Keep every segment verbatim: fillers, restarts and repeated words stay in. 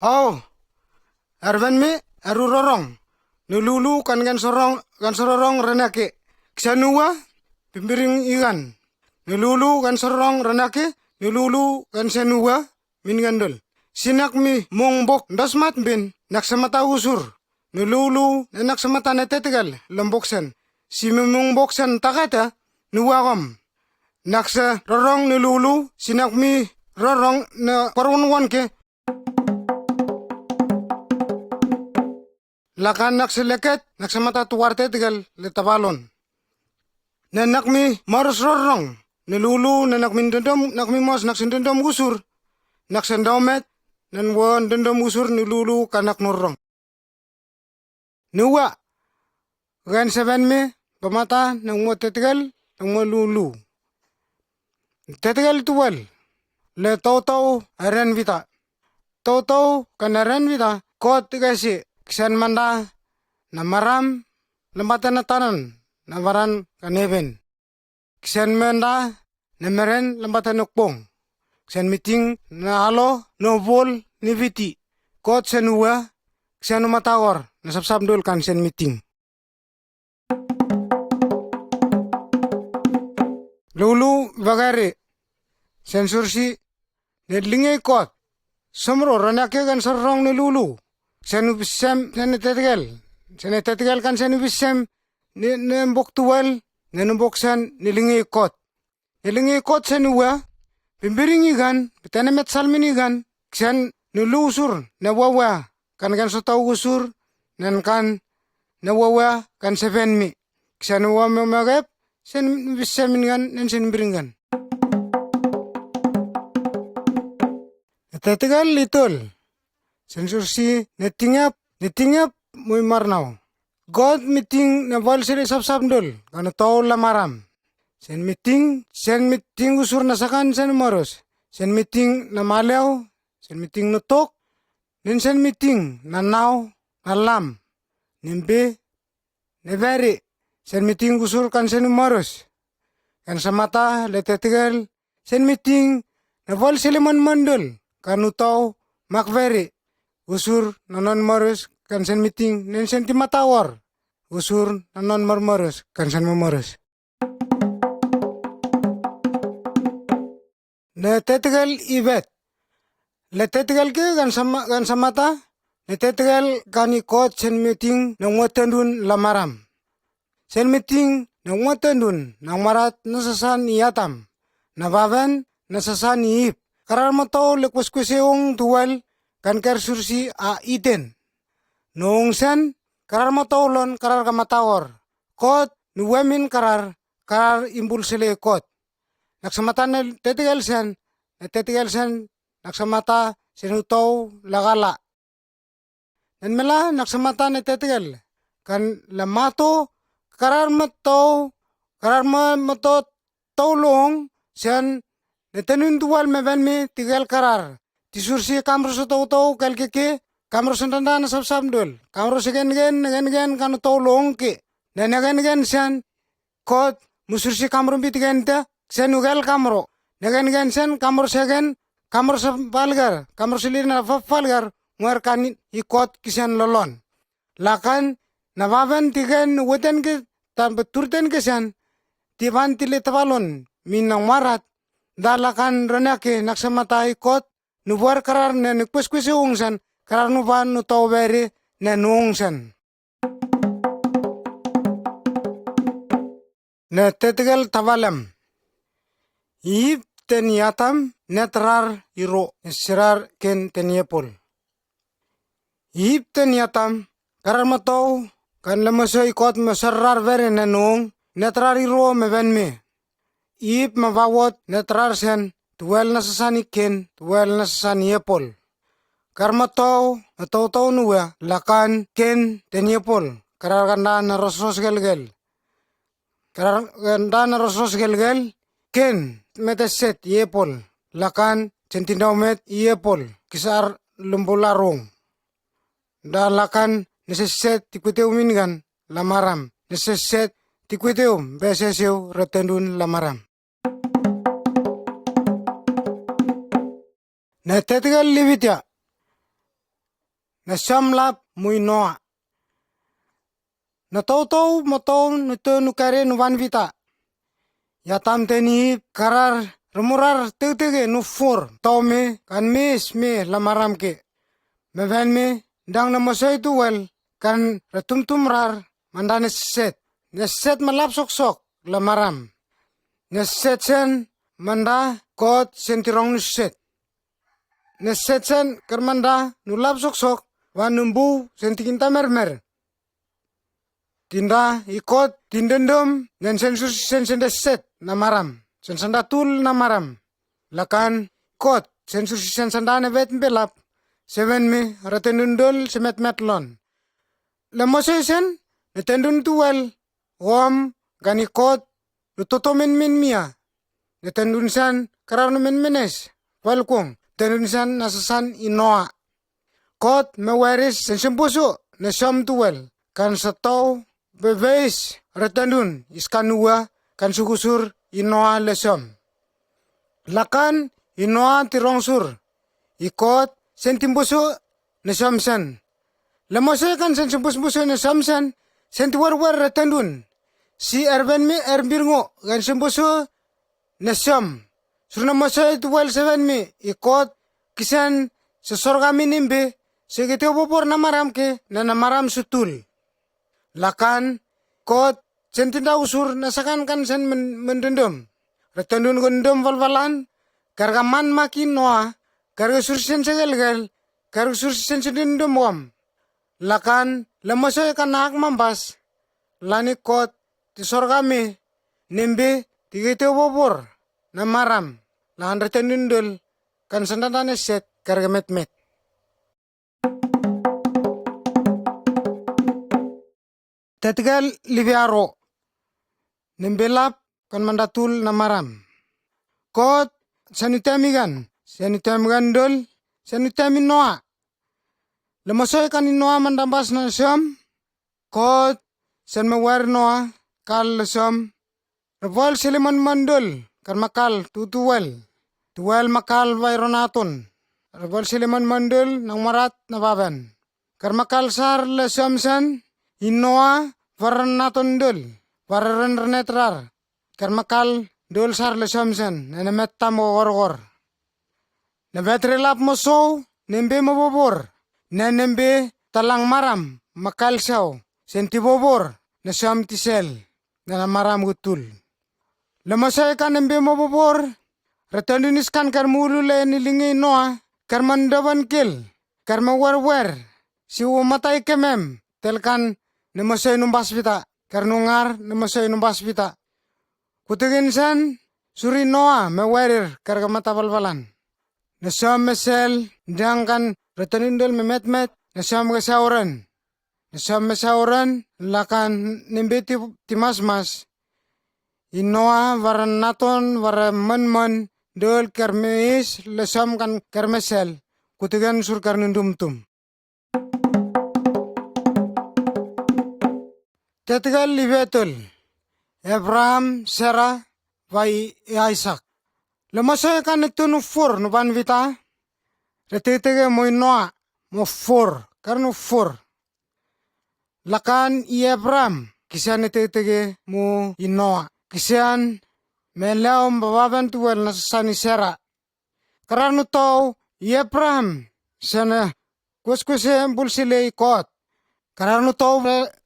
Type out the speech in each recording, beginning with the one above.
Au, er ven me, er u rorong. Ne lulu kan gan sorong, gan sororong rena ke. Ksa nua, pimbiring igan. Ne lulu gan sorong rena ke, ne lulu gan senua, min gan dol. Sinak mi mong bok dasmat bin, nak samata usur. Ne lulu, ne nak samata ne tetegal, lembok sen. Si mi mong bok sen takata, nua gom. Nak sa rorong ne lulu, sinak mi rorong ne parwon won ke. Lakan nak seleket, nak samata tuar tetegal le tabalon. Ne nak mi marus rorong, ne lulu, ne nak mi dendom, nak mi mos, nak sen dendom usur, nak sen domet, nen won dendom usur, ne lulu, kanak norong. Nua, gan seven me, pamata, nang mo tetegal, nang mo lulu. Tetegal tual, le tau tau aren vita. Tau tau kan aren vita, kot gasi, ksen manda, na maram, lembata na tanan, na varan kan even. Ksen menda, na meren, lembata na kbong. Ksen miting, na halo, na vol, na viti. Kot sen ua, ksen u matagor, na sapsap dol kan sen miting. Lulu vagari, sen sursi, ne lingei kot. Somro, rana ke gan sorong ne lulu. Sen u bisem, sen ne tetegal. Sen ne tetegal kan sen u bisem, ne, ne mbok tual, ne mbok sen, ne lingei kot. Ne lingei kot sen ua, bimbiring igan, betene met salmin igan, ksen ne lusur, ne wawa, kan gan sotau usur, nen kan ne wawa, kan seven mi. Ksen ua me magep, sen bisem igan, nen sen biringan. Ne tetegal litol, sen sursi, ne tingap, ne tingap, mui marnau. God miting na vol sele sapsap dol, kan u tau la maram. Sen miting, sen miting usur na sakan sen marus. Sen miting na malew, sen miting na tok, nen sen miting na nau, na lam, nen be, ne veri, sen miting usur kan sen marus. Kan samata, le tetegal, sen miting, na vol sele man mandol, kan u tau, mak veri, usur, na non marus, kan sen miting, nen sen ti matawor, usur, na non mar marus, kan sen ma marus. Ne tetegal ibet. Le tetegal ke gan sama-, gan samata, ne tetegal kan i kot sen miting na ngua tendun la maram. Sen miting na ngua tendun na marat na sasan i atam, na vaven na sasan i ip. Karar matau le kweskwese ong tual kan ker sursi a iten. Nong sen, karar matau lon, karar ka matawor. Kot, nu wemin karar, karar imbul sele kot. Nak samata ne tetegal sen, ne tetegal sen, nak samata sen u tau lagala. Nen mela, nak samata ne tetegal. Kan la mato, karar matau, karar ma-, mato tau long, sen, ne tenun tual me ven me, ti gel karar. Ti sursi kamro so tau tau, kel ke ke, kamro sen tanda na sap sap dol. Kamro se gen gen, gen gen, kan tau long ke. Ne, ne gen gen sen, kot, mu sursi kamro bit gen te, sen u gel kamro. Ne gen gen sen, kamro se gen, kamro se palgar, kamro se lina fa palgar, muar kan i kot ki sen lolon. Lakan, na vaven ti gen, weten ke, tan beturten ke sen, ti van ti le tavalon, min nang marat, da lakan rena ke nak samata i kot, nu buar karar ne, ne kwes kwes ungsan, karar nu van nu tau beri, ne nu ungsan. Ne tetegal tavalem. Ip ten yatam, ne trar iro, ne sirar ken ten yepol. Ip ten yatam, karar matau, kan lemaso i kot me serrar vere ne nung, ne trar iro me ven me. Ip me vawot, ne trar sen, tuel na sasan i ken, tuel na sasan i epol. Karar matau, me tau tau nua, lakan, ken, ten yepol, karar ganda na ros ros gel gel. Karar ganda na ros ros gel gel, ken, me te set yepol, lakan, sen tindau met yepol, kisar lumbularung. Da lakan, ne se set ti kuteu mingan, la maram, ne se set ti kuteu, be se seu, retendun la maram. Ne tetegal livitia. na Shem lap mu i Noa. Na tau tau mo tau nu te nu kare nu van vita. Ya tam te ni karar remurar te te ke nu fur tau me kan mes me la maram ke. Me ven me dang na mosai tu wel kan retum tum rar manda ne set. Ne set ma lap sok sok la maram. Ne set sen manda kot sen ti rong nu set. Ne set sen ker manda nu lap sok sok van nu bu sen ti kinta mer mer. Tinda i kot tindendom nen sen sur sen sen de set na maram. Sen sanda tul na maram. Lakan kot sen sur sen sanda ne vet belap. Se ven me retendun dol se met met lon. La mosai sen ne tendun tu wel wom gani kot nu toto men men mia. Ne tendun sen karar nu men menes. Wel kong tendun sen na sasan i Noa. Kot me weris sen sembusu ne Shem tu wel kan sa tau beveis retendun iskan ua kan sukusur i Noa le Shem. Lakan i Noa ti rong sur i kot sen timbusu ne Shem sen. Le mosai kan sen timbus busu ne Shem sen sen ti wer wer retendun. Si erben mi erbirngo kan sembusu ne Shem. Sur na mosai tu wel se ven mi i kot kisen se sorga mi nimbe se gete bobor na maram ke na na maram sutul. Lakan kot sen tinda usur na sakan kan sen men- mendendom. Retendun gendom valvalan karga man maki Noa karga sur sen segelgel karga sur sen sedendom wam. Lakan le mosai kan nak mambas lani kot ti sorga me nembe ti gete bobor na maram. Lahan retendun dol kan sandandane set karga met met. Tetgel liviaro. Nembelap kan mandatul na maram. Kot sen utemigan, sen utemigan dol, sen utemi Noa. Le mosai kan i Noa mandambas na Shem. Kot sen me wer Noa kal le Shem. Revuel Siliman mandul kan makal tu tuwel. Tuwel makal vai ronaton. Revuel Siliman mandul nang marat na baben. Kan makal sar le Shem sen i Noa varan naton dul. Varan renetrar. Kan makal dul sar le Shem sen nene mettam o gorgor. Na vetre lap mo sou nembe mo bobor. Na nembe talang maram makal sau sen ti bobor na Shem ti sel. Na na maram gutul. Le mosai kan nembe mo bobor. Retendu niskan kar mulu le ni lingi Noa kar mandavan kel kar mo wer wer. Si u matai kemem tel kan ne mosai numbas vita kar nungar ne mosai numbas vita. Kutegin sen suri Noa me werir karga mata valvalan. Na Shem me sel dang kan retenindel me met met na Shem ga sauran. Na Shem me sauran lakan nembe ti, ti mas mas. I Noa varan naton varan man man dol kermes le Shem kan kermesel. Kutegin sur kar nundum tum. Tetgel libetul Abraham, Sera, vai Isaac. Le mosai kan tu nu fur nu ban vita. Retetege mo i Noa mo fur kar nu fur. Lakan i Abraham kisian retetege mo i Noa kisian me leum bababen tuwel na sani Sera. Karar nu tau i Abraham sene kuskuse bulsile i Kot. Karar nu tau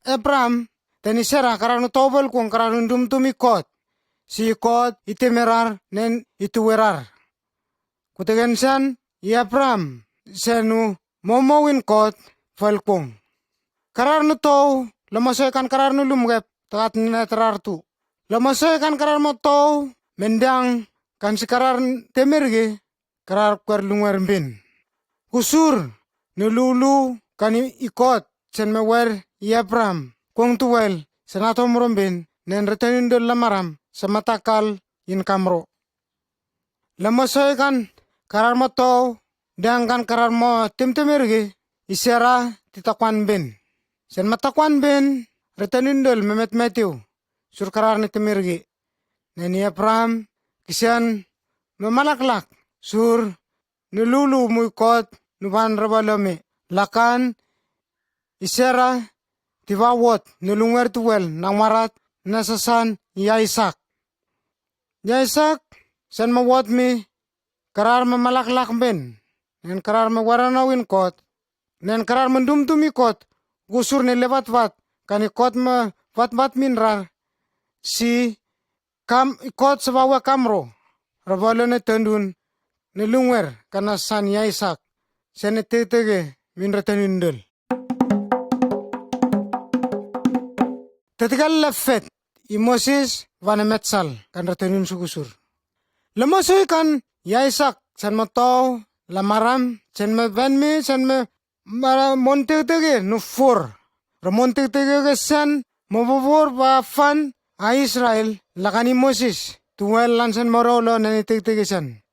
Abraham teni Sera karar nu tau belkung karar nu dum dum i Kot. Si i Kot i temerar nen i tuwerar. Kutegen sen i Abraham senu momo win Kot belkung. Karar nu tau le mosai kan karar nu lumgep takat ni neterar tu. Le mosai kan karar mo tau mendang kan si karar temerge karar kwer lungwer mbin. Kusur ne lulu kan i Kot sen me wer i Abraham kung tuwel senato mrombin nen retenindel le maram sematakal in kamro. Le mosai kan karar mo tau dang kan karar mo temtemerge i Sera ti takwan ben. Sen matakwan ben retenindel me met metiu sur karar ne temerge. Neni Abraham kisian me malaklak sur ne lulu mui Kot nu ban rebalome. Lakan i Sera ti va uot, nu lungver duel, na uorat, na sasan i Isaac. I Isaac sen ma uot mi, karar ma malaklak ben, nen karar ma uoranau in Kot, nen karar ma dumdum i Kot, gusur ne levatvat, kan i Kot ma vatvat minrar, si kam i Kot sa va ua kamro, ra volo ne tendun, ne lungver, kan na sasan i Isaac, sen ne tetege minra tendun dul. Tetegal la fet, i Moses va ne metsal, kan ra tendun su gusur. La Mosoi kan i Isaac, sen ma tau, la Maram, sen ma ven mi, sen ma Mara mon tetege nu for. Ra mon tetege sen mo vovor va fan a Israel, lakan i Moses. Tuel lan sen moro lo nani tetege sen.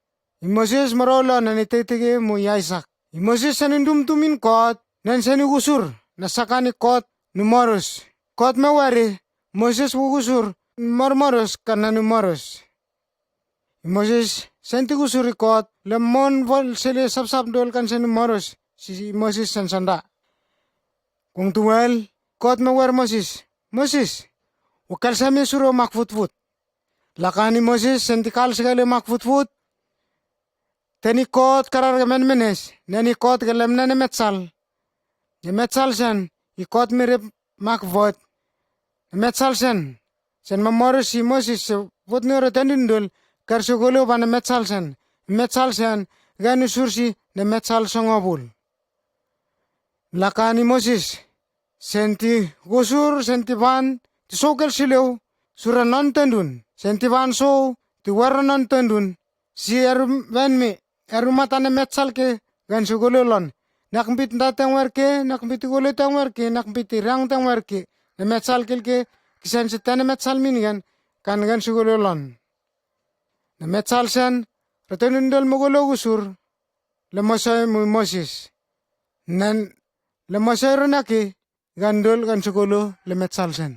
I Moses moro lo nani tetege mo i Isaac. I Moses sen dumdum in Kot, nen sen i gusur, na sakan i Kot nu moros. Kot me wari, Moses wu gusur, mor moros, kan na nu moros. I Moses sen ti gusur i Kot, la mon vol se le sapsap dol kan sen moros, si i Moses sen sanda. Kung tuel, Kot me wer Moses, Moses, u kal sa me suro mak vut vut. Lakan i Moses sen ti kal se le mak vut vut. Ten i Kot karar ga men menes, nen i Kot ga lem nen metsal. Ne metsal sen, i Kot me rep mak vot. Ne metsal sen, sen ma moros i Moses se vot nura tendun dul, kar se golo va ne metsal sen. Metsal sen, ga nu sursi ne metsal songobul. Lakan i Moses, sen ti gusur, sen ti van, ti sokel sileu, sura non tendun, sen ti van so, ti werra non tendun, si eru ven mi, eru mata ne metsal ke, gan se golo lon. Nak bit nda teng wer ke, nak bit golo teng wer ke, nak bit rang teng wer ke. Ne metsal kel ke, kisen se tene metsal min gan, kan gan se golo lon. Ne metsal sen, ra tendun dul mo golo gusur, le Mosoi mu Moses. Nen, le Mosoi ro naki, gan dul gan se golo, le metsal sen.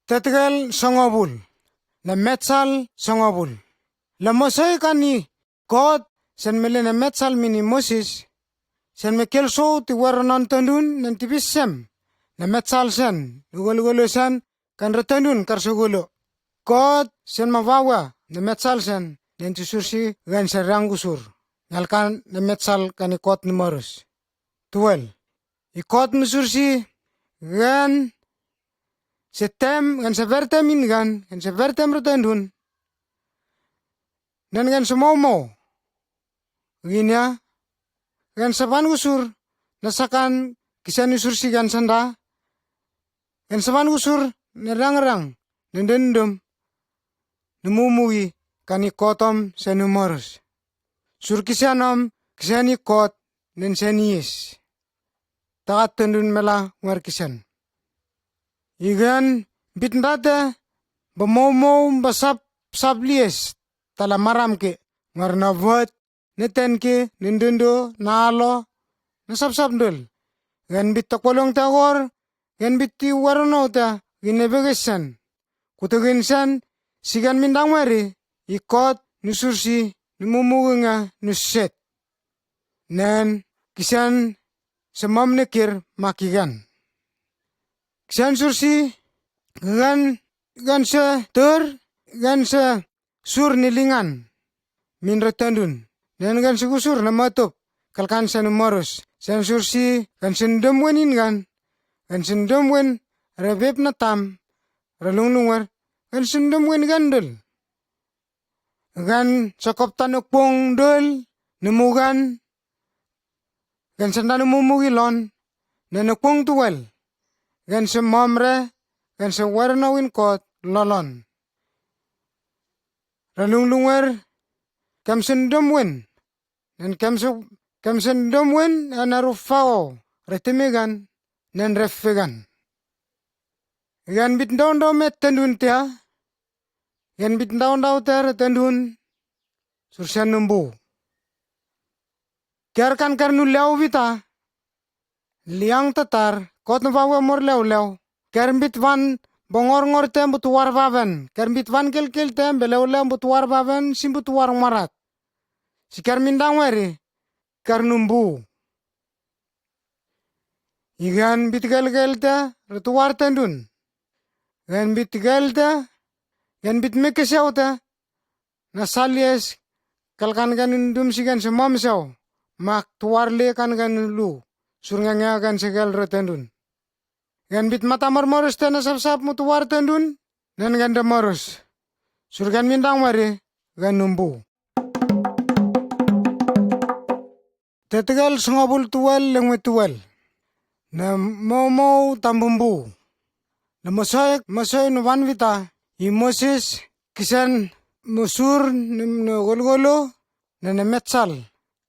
Tetegal songobul. Le metsal songobul. Le Mosoi kan i Kot, sen me le ne metsal min i Moses, sen me kel so ti werra non tendun nen ti bisem. Le metsal sen, lugo lugo le sen, kan ra tendun kar se golo. Kot, sen ma vawa, ne metsal sen, nen ti sursi, gan se rang gusur. Nalkan ne metsal kan i Kot ne moros. Tuel. I Kot me sursi, gan se tem, gan se vertem in gan, gan se vertem ra tendun. Nen gan se mau mau. Ginia, gan se van gusur, na sakan, kisen i sursi gan sanda. Gan se van gusur, ne rang rang, ne dendum, ne mumugi, kan i Kot om, sen nu moros. Sur kisen om, kisen i Kot, nen sen i is. Tagat tendun mela ngar kisen. I gan bit ndate, ba mau mau, ba sap, sap lies, tala maram ke, ngar na vot, ne ten ke, ne ndendo, na alo, na sap sap ndul. Gan bit tak polong ta gor, gan bit ti warono ta, gin ne begesen. Kuta gin sen, si gan min dang wari, i Kot, nu sursi, nu mumugunga, nu set. Nen, kisen, se mam ne kir, ma ki gan. Kisen sursi, gan, gan se ter, gan se sur ni lingan. Min ra tendun. Nen gan se gusur na matup. Kalkan sen moros. Sen sursi, gan sen dum wen in gan. Gan sen dum wen, ra bep na tam. Ra lung lung wer. Gan sen dum wen gan dul. Gan se kop tan ukpung dul, ne mugan. Gan sen dan mumugilon, ne ne kung tuel. Gan sen mamre, gan sen werno in Kot lolon. Ra lung lung wer, kam sen dum wen. Nen kam sen, kam sen dum wen, ana rufao, re temegan, nen refegan. Gan bit ndau ndau met tendun tia, gan bit ndau ndau ter tendun, sur sen numbu. Ker kan ker nu leu vita, liang tatar, Kot nu vawe mor leu leu. Ker bit van bongor ngor tem but war vaven. Ker bit van kel kel tem be leu leu but war vaven, sim but war marat. si ker mindang wari, ker numbu. I gan bit gelgelte re tuar tendun. Gan bit gelte, gan bit mekesiaute, na salies, kal kan gan undum si gan se mom seu, mak tuar le kan gan lu, sur nga nga gan se gel re tendun. Gan bit mata mormorus tena sap sap mu tuar tendun, nan gan de morus. Sur gan mindang wari, gan numbu. Tetegal sngobul tual lengwe tual. Na momo tambumbu. Na mosoi, mosoi nu van vita. I Moses kisan mosur nu, nu golgolo, na na metsal.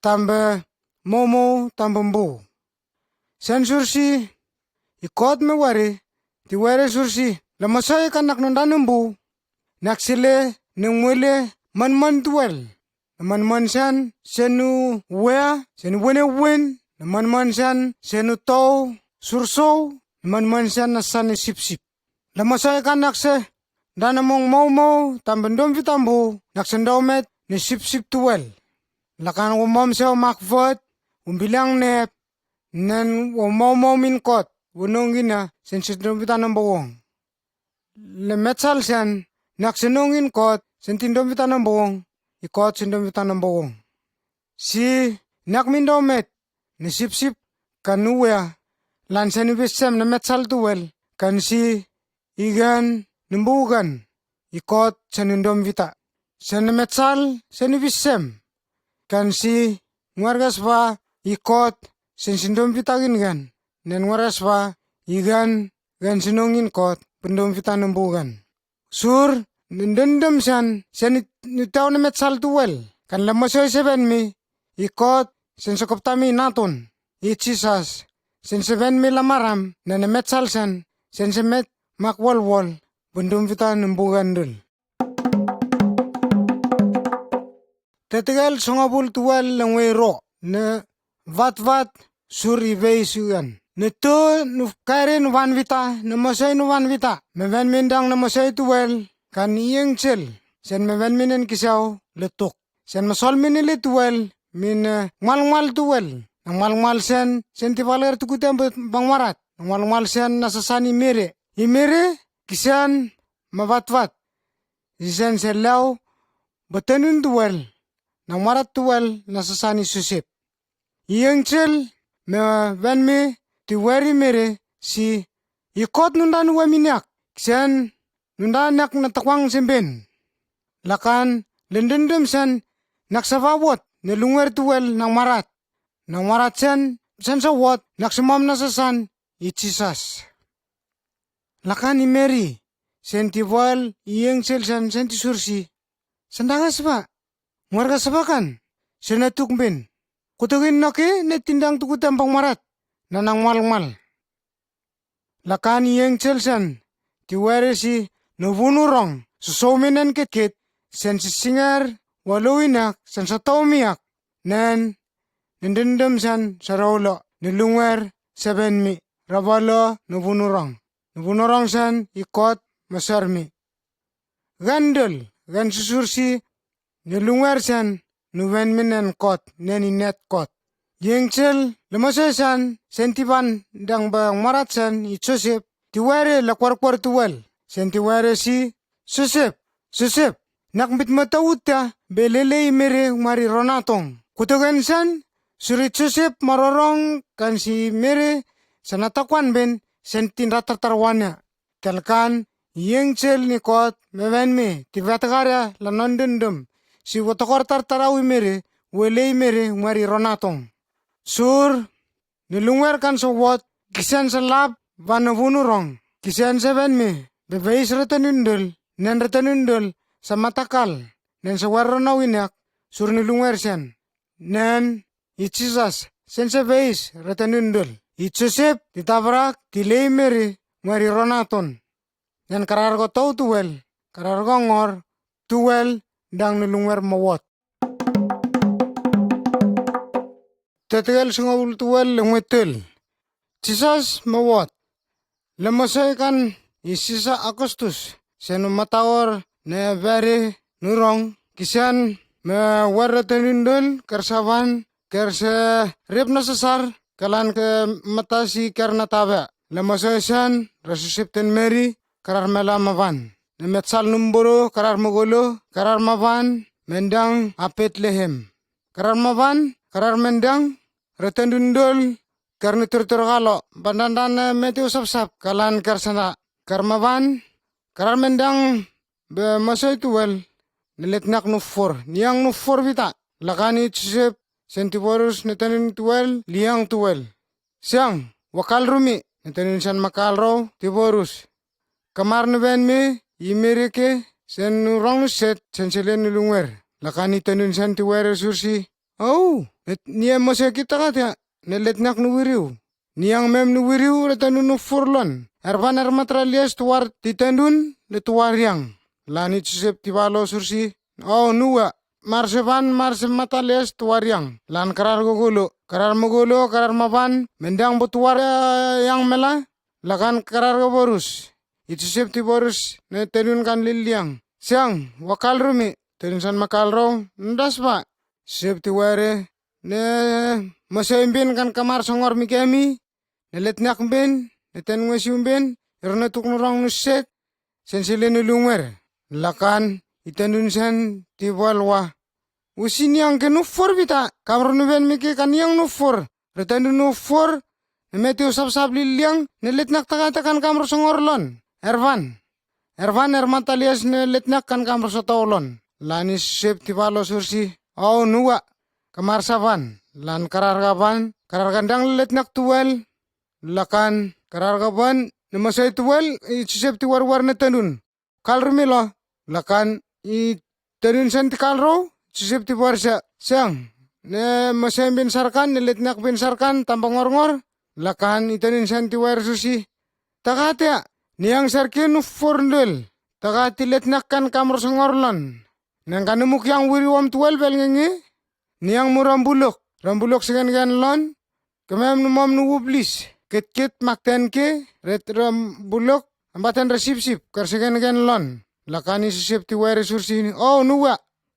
Tambe momo tambumbu. Sen sursi, i kot me wari, ti wari sursi, la mosoi kan nak nonda numbu, nak sile, nung wele, man man tual. Na man man san, sen nu wea, sen wene wen, na man man san, sen nu tau, sursou, na man man san na san ni sip sip. La mosoi kan nak se, dana mong mau mau, tambe ndom vitambu, nak sen dau met, ni sip sip tual. La kan wo mom seu mak vot, um bilang nep, nan wo mau mau min kot, wo nong gina, sen sen dom vitambu wong. Le metsal sen, nak sen nong in kot, sen tin dom vitambu wong, i kot sen dom vitambu wong. Si, nak min dom met, ni sip sip, kan nu wea, lan sen ni bisem na metsal tual, kan si, i gan, numbu gan, i kot sen ni dom vita. Sen na metsal, sen ni bisem, kan si, ngwargas va, i kot, sen sin dom vita gin gan, nen ngwargas va, i gan, gan sen nong in kot, pendom vita numbu gan. Sur, nendendem san, sen ni, ni tau na metsal tual, kan la mosoi se ven mi, i kot, sen se kopta mi naton, i chisas, sen se ven mi la maram, na na metsal san, sen se met mak wal wal, pendom vita numbu gan dul. Tetegal songabul tual lengwe ro, ne vat vat sur i vei suan. Ne to nu kare nu van vita, ne mosoi nu van vita. Me ven mindang ne mosoi tual, kan i engchel, sen me ven minen kisau le tuk. Sen me sol minen le tual, min, eh, ngwal ngwal tual. Na ngwal ngwal sen, sen ti valer tukutem bang marat. Na ngwal ngwal sen na sasani mere. I mere, kisan ma vat vat. Isen se leu, betenun tual, na ngwarat tual, na sasani Josep. I engchel, me ven mi, ti weri mere, si, i kot nunda nu wemi niak, sen, nunda niak na takwang sen ben. Lakan, lendendem sen, nak sava wot, ne lungwer tual, na ngwarat. Na ngwarat sen, sen sa wot, nak semam na sasan, i chisas. Lakan i Meri, sen ti wal, i engchel sen, sen ti sursi. Sen dangas va, ngwargas va kan, sen na tuk ben. Kutugin noke, ne tindang tukutem bang marat, na na ngwal ngwal. Lakan i engchel sen, ti weri si, no vunu rong, so so menen ket ket, sen si singer, walo inak, sen sa tau miak, nen, nendendem sen, sa rolo, ne lungwer, seben mi, ravalo, no vunu rong. No vunu rong sen, i kot, ma ser mi. Gandel, gan susursi, ne lungwer sen, nu ven minen kot, nen i net kot. Yengchel, le mosoi sen, sen ti van, dang bang marat sen, i Josep, ti were la kwar kwar tuwel, sen ti were si, Josep, Josep, nak mit mata uta, be lele i mere, mari ronatong. Kutogen sen, suri Josep marorong, kan si mere, sen atakwan ben, sen tin ratar tarwana. Telkan, yengchel ni kot, me ven me, ti vetgaria la non dendem, si wotokor tartarawi mere, wele i mere, mari ronatong. Sur, ne lungwer kan so wot, kisen sa lap, van no vunu rong, kisen sa ven me, be veis retenundel, nen retenundel, sa matakal, nen sa wer ronawinak, sur ne lungwer sen. Nen, i Jisas, sen sa veis, retenundel. I Josep, ti tavrak, ti lei mere, mari ronaton. Nen karargo tau tuwel, karargo ngor, tuwel, dang ne lungwer mawot. Tetel sungul tuwel lungwe tel. Jisas mawot. Le mosoi kan i sisa Augustus, sen u mataor ne vere nurong, kisen me warra tenindol, ker savan, ker se rep nasasar, kalan ke matasi ker natave. Lama soesan, resusipten Mary, karar mela mavan. Ne metsal numboro, karar mogolo, karar mavan, mendang a Bethlehem. Karar mavan, karar mendang, retendundol, ker ni turtur galo, bandandan, eh, metiu sapsap, kalan ker sana. Karar mavan, karar mendang, be masoi tuel, ne letnak nuffor, niang nuffor vita, lakani Josep, sen tiborus ne tenin tuel, liang tuel. Siang, wakal rumi, ne tenin san makal rau, tiborus. Kamar nu ven me, i mereke, sen nu rong nu set, sen selen nu lungwer. Lakani tenin san tiwer sursi. Au, et nie masoi kita katia, ne letnak nu wiriu. Niang mem nu wiriu, retendun nuffor lon. Ervan er matra lies tuar titendun, le tuar yang. Lani Josep tibalo sursi. Oh, nua. Marse van, marse mata lies tuar yang. Lan karar gogolo. Karar mogolo, karar mavan. Mendang bo tuar, eh, yang mela. Lakan karar goborus. I Josep tiborus, ne tenun kan liliang. Siang, wakal rumi. Tenun san makal rau. Ndas ba. Josep tiwere. Ne masoi bin kan kamar songor mi kemi, ne letnak bin, ne ten ngwesium bin, irna tuk nurong nuset, sen sile nu lungwer. Lakan, iten dun sen, ti walwa. Usi niang ke nuffor vita, kamar nu ben mi ke kan niang nuffor, retan dun nuffor, ne metiu sapsap liliang, ne letnak taka takan kamar songor lon. Ervan. Ervan er mata lies ne letnak kan kamar sotolon. Lani Josep tibalo sursi. Au nua. Kamar savan. Lan karar gavan. Karar gandang letnak tuel. Lakan. Karar gavan. Ne masoi tuel. I Josep tiwar war ne tenun. Kal rumilo. Lakan. I tenun sen ti kal ro. Josep tiwar sa. Siang. Ne masoi bin sarkan. Ne letnak bin sarkan. Tambang ngor ngor. Lakan. I tenun sen tiwar sursi. Takatia, niang sarki nuffor ndul. Takati letnak kan kamar songor lon. Nang kan numuk yang wiri wam tuel bel ngengi. Niang mu rambuluk. Rambuluk segen gen lon. Kemem nu mom nu ublis. Ket ket makten ke. Ret rambuluk. Ambatan resip sip. Kar segen gen lon. Lakani sisip ti weri sursi ni. Oh, nua.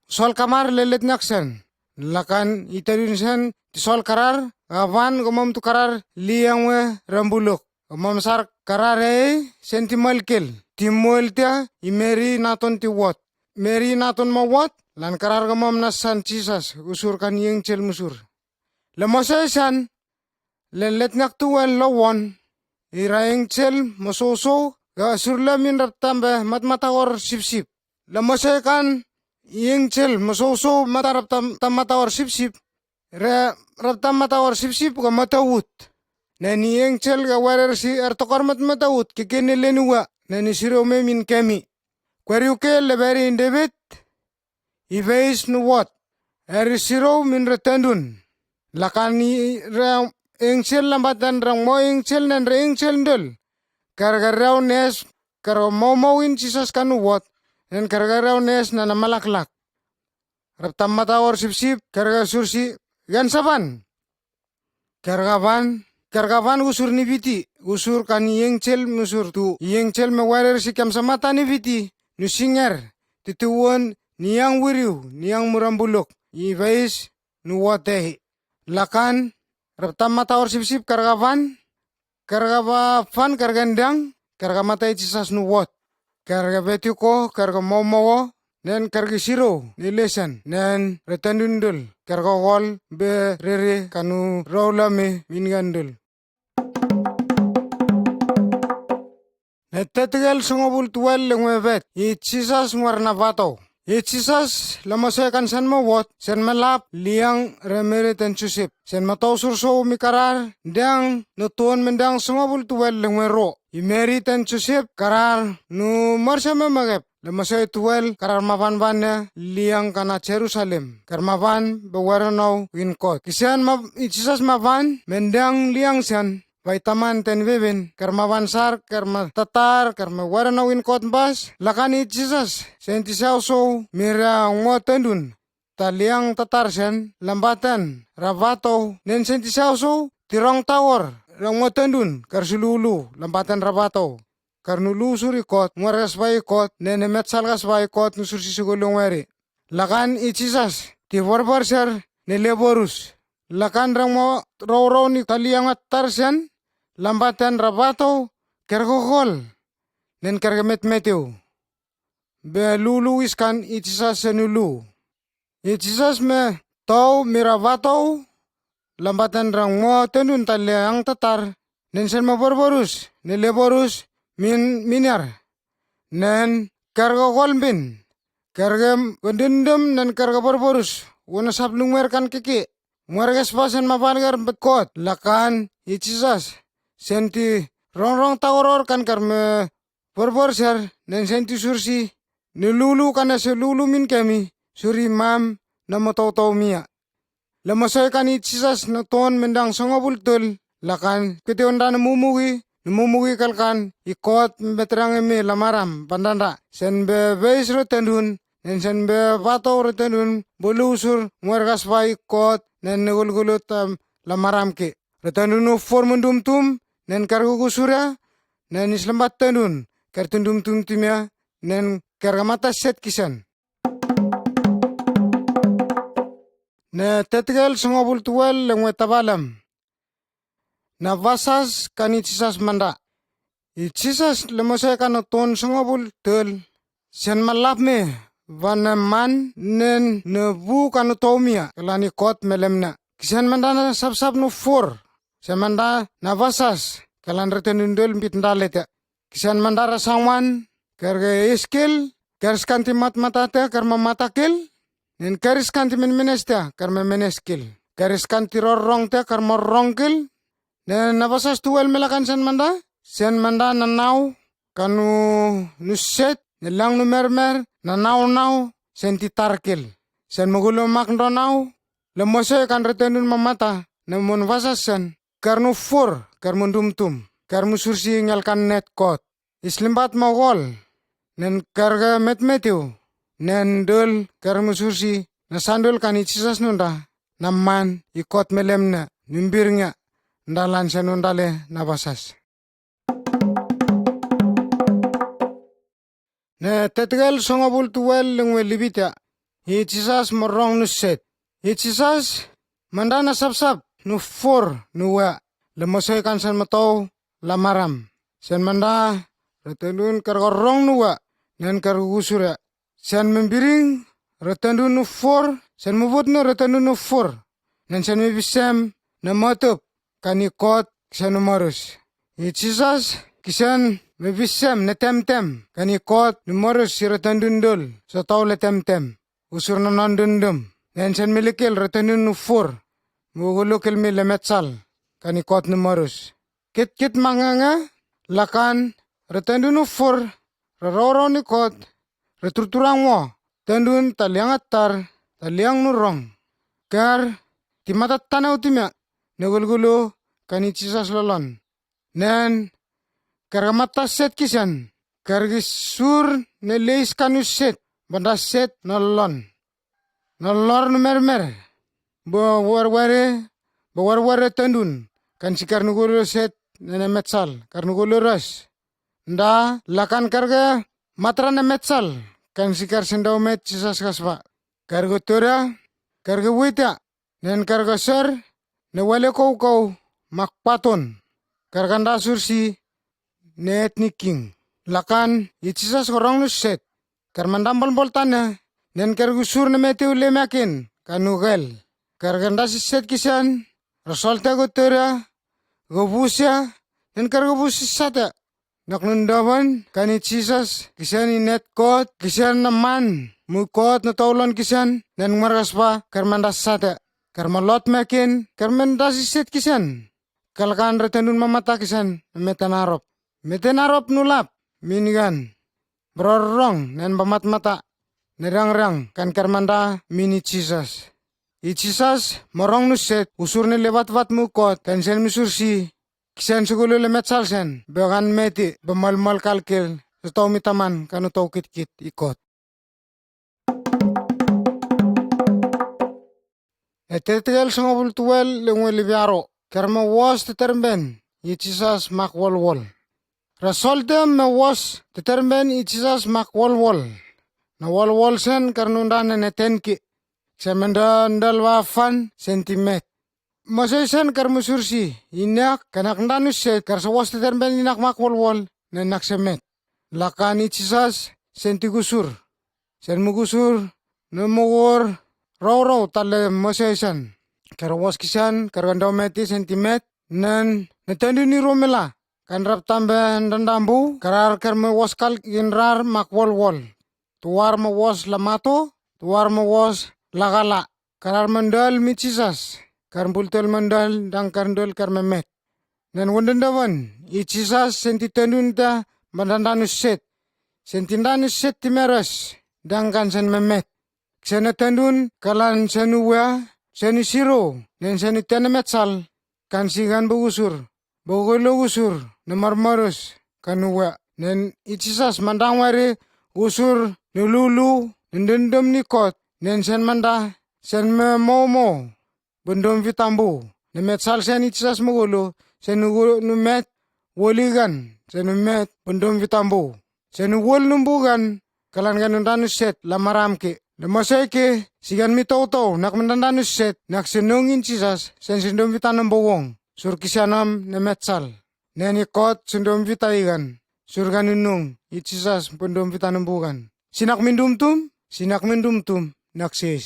Sol kamar le letnak sen. Lakan i tenun sen. Ti sol karar. Gavan gomom tu karar. Liang we rambuluk. Mamsar karare senti malkel, ti mueltia i Mary naton ti wot. Mary naton ma wot, lan karar ga mam na san Jisas, usur kan yengchel musur. La masa san, len letnak tuan lawon, i ra yengchel masoso, ga surla min rap tambe mat mata or sip sip. La masa kan yengchel masoso mata rap tam, tam mata or sip sip. Ra, rap tam mata or sip sip ga mata ut. Nani yengchel ga warer si er tokor mat mata ut, ke kene lenua, nani siro me min kemi. Kwariu ke le beri in David, i veis nu wot. Er siro min retendun. Lakani ra yengchel lambatan rang mo yengchel nan ra yengchel ndel. Karga rau nes, karga mau mau in Jisas kanu wot. Nan karga rau nes nana malaklak. Rap tam mata or sip sip, karga sursi, gan saban. Karga van, karga van usur ni viti, usur kan yengchel musur tu, yengchel me warer si kam samata ni viti, nu singer, tituon, niang wiriu, niang murambuluk, i veis, nu watehi. Lakan, rap tam mata or sip sip, karga van, Karga ba fan, karga ndang, karga mata i Jisas nu wot. Karga beti ko, karga mau mau, nen karga siro, ni lesan, nen retendundul, karga gol, be rere, kanu raulame, min gandul. Ne tetegel songobul tuel lengwe vet, i Jisas ngwar na vato. I Jisas, lama soe kan sen ma wot, sen ma lap, liang re Mary ten Josep. Sen ma tau sur so mi karar, dang, no tuon mendang songobul tuel lengwe ro. I Mary ten Josep, karar, nu marsa me magep. Lama soe tuel, karar ma van van ne, liang kana Jerusalem. Kar ma van, be waranau, win kot. Kisian ma, i Jisas ma van, mendang liang sen. Vai taman ten vevin, kar ma van sar, kar ma tatar, kar ma waranau in kot bas, lakani Jisas, senti sau so, mira ngo tendun, ta liang tatar sen, lambatan, ravato, nen senti sau so, tirong tawor, rang ngo tendun, kar sululu, lambatan ravato, kar nulu suri kot, ngwaras vai kot, nen met salgas vai kot, nusur si sugulung weri. Lakan i Jisas ti vorvor ser ne levorus. Lakan rang mo rou rou ni taliang atar sen, lambaten rabatou, kergo gol, nen kerge met meteu. Be lulu iskan i Jisas sen ulu. I Jisas me tau mira vatou, lambaten rang mo tenun taliang tatar, nen sen mo borborus, ne leborus, min minar. Nen kergo gol bin, kerge bendendem, nen kergo borborus, wona sap lungwer kan keke. Muerges pasen ma valgar bet kot, lakan i Jisas. Sen ti rong rong tauror kan kerme Por por ser, nen senti sursi, ne lulu kana se lulu min kemi, suri mam, na mo tau tau mia. Le mosoi kan i Jisas na ton mendang songo bultul, lakan kete onda na mumugi, na mumugi kalkan, i kot betrang emi lamaram, bandanda, sen be veis ro tendun, nen sen be vato ro tendun, bolu sur, muergas vai kot, nen ne gulgulut lamaram ke. Ro tendun u formundum tum, nen kargu gusura, nen islambat tendun, ker tendun tum timia, nen ker gamata set kisan. Ne tetgel songobul tuel lengwe tabalam. Na vasas kan i Jisas manda. I Jisas le mose kan ton songobul tel. Sen malap me, van man nen ne bu kan tomia, kalani kot melemna. Kisen manda na sap sap nu for. Sen manda na vasas, kalan reten undel bit ndaleta. Kisen manda rasangwan, kerge iskil, kerskanti mat matate, kerma matakel, nen kerskanti men menesta, kerma meneskil. Kerskanti rorrongte, kerma rongkil, nen na vasas tuel melakan sen manda, sen manda na nau, kanu nuset, ne lang nu mermer, na nau nau, senti tarkil. Sen mugulo mak ndo nau, le mose kan reten un mamata, ne mon vasas sen. Kar nu fur, kar mu ndum tum, kar mu sursi ngal kan net kot. Islimbat ma gol, nen karga met metiu, nen dul kar mu sursi, na sandul kan i Jisas nunda, na man i kot melemna, numbirnga, ndalan sa nundale na vasas. Ne tetgel songobul tuel lengwe libita. I Jisas morong nu set. I Jisas manda na sap sap nu for nu wa. Le mosoi kan sen matau la maram. Sen manda retenun kargo rong nu wa. Nen kargo gusura. Sen membiring retenun nu for. Sen mubut nu retenun nu for. Nen sen mebisem na matup. Kan i kot kisen numerus. I Jisas kisen mebisem ne temtem. Kan i kot numerus si retendun dul, so tau le temtem. Usur na non dundum. Nen sen milikil retendun nu fur. Mugulukil mi le metsal. Kan i kot numerus. Kit kit manganga, lakan retendun nu fur. Raroro ni kot, returturang mo, tendun taliang atar, taliang nurong. Ker, ti mata tanau ti mia, ne gulgulu, kan i Jisas lolon. Nen, ker mata set kisen, ker gisur ne leis kanu set, banda set na lolon. Na lor nu mermer. Bo warware, bo warware tendun. Kan si kar nu gulu set, nene metsal, kar nu gulu res. Nda, lakan karga, matra ne metsal, kan si kar sendau met Jisas kasba. Karga tura, karga wita, nen karga ser, ne wale kau kau, mak paton. Karga nda sursi, ne etni king. Lakan, i Jisas gorong nu set. Ker mandam bol bol tane, nen ker gusur ne metiu le makin, kanu gel. Ker ganda si set kisen, rasol te go tura, go busia, nen ker go busi sate. Nok nun davan, kan i Jisas, kisen i net kot, kisen na man, mu kot na taulon kisen, nen maraspa, ker manda sate. Ker malot makin, ker manda si set kisen. Kalkan retenun mamata kisen, meten arop. Meten arop nu lap, minigan. Brorong, nen bamat mata. Nerang rang, kan ker manda, mini Jisas. I Jisas, morong nu set, usur ne levat vat mu kot, kan sen mu sursi. Kisen sugulu le metsal sen, began meti, bemal mal kalkil, setau mitaman, kanu tau kit kit, i kot. E tetel songobul tuel le ngwe libiaro, ker me was te terben, i Jisas mak wol wol. Rasol te me was te terben, i Jisas mak wol wol. Na uol uol sen kar nundan ne tenki. Sen menda ndal va fan senti met. Mosei sen kar musur si, inak kanak ndan uset kar sa woste ter ben inak mak uol uol ne nak se met. Lakan i Jisas senti gusur. Sen mu gusur ne mu gor rau rau tale Mosei sen. Kar wos kisan kar gandau meti senti met nen ne tendu ni romela. Kan rap tambe ndandambu karar kar me wos kal ginrar mak uol uol. Tuar me wos lamato, tuar me wos lagala. Karar mandal mi Jisas, kar bultel mandal dang kar ndal kar me met. Nen wondendavan i Jisas senti tendun ta mandandan uset. Senti ndan uset ti meres dang kan sen me met. Ksen tendun kalan sen uwa, sen siro, nen sen tene metsal, kan sigan bugusur. Bogolo gusur ne marmarus kan uwa nen i Jisas mandang wari gusur ne lulu ne ndendem ni kot nen sen manda sen me momo bendom vitambu ne metsal sen i Jisas mogolo sen ugo nu met woligan sen nu met bendom vitambu. Sen uol numbugan kalan gan nundan uset la maram ke. Le Mosei ke sigan mi tau tau nak mendandan uset nak senung in Jisas sen sendom vita numbuwong. Sur kisianam ne metsal. Nen i kot sendom vita igan. Sur gan nung i Jisas bendom vita numbugan. Sinak mindum tum, sinak mindum tum, nak sis.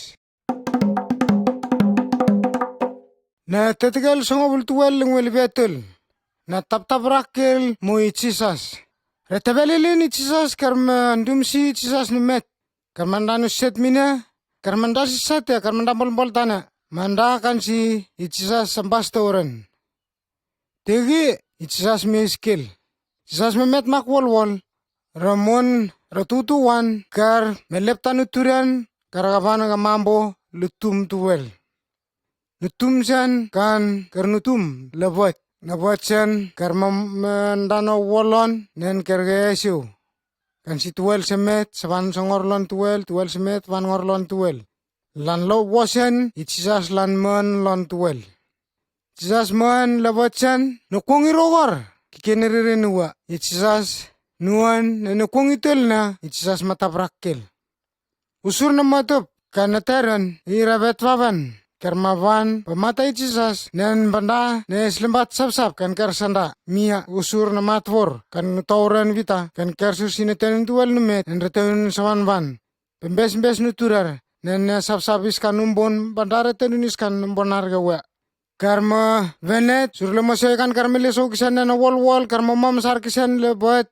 Na tetekel songobul tuel lengwel betul. Na tap tap rakel mo i Jisas. Retebel ilin i Jisas kar mandum si i Jisas nu met. Kar mandan uset mina. Kar manda si sate, kar manda bol bol tana. Manda kan si i Jisas sambas toren. Tegi i Jisas me iskel. Jisas me met mak wol wol. Ramon ratutu wan kar me leptan uturan kar gavan ga mambo lutum tuel. Lutum sen kan kar nutum lebot. Lebot sen kar mam ndano wolon nen kar gesiu. Kan si tuel semet, sevan songor lon tuel, tuel semet, van ngor lon tuel. Lan lo wosen, i Jisas lan men lon tuel. Jisas men la wosen, no kuong i rogor, ki kene rere nua. I Jisas nuan, ne no kuong i tel na, i Jisas mata brakkel. Usur na matup, kan na teren, i rabet vavan. Kar ma van, ba mata i Jisas, nen banda, ne slembat sap sap, kan kar sanda. Mia, usur na matvor, kan tauran vita, kan kar sur sine tenen tuel numet, nen reten savan van. Pembes mbes nuturar, nen ne sap sap iskan umbon, bandare tenun iskan umbonar gawa. Kar ma venet, sur le Mosei kan kar me leso kisan nen wol wol, kar ma mam sar kisan le boet,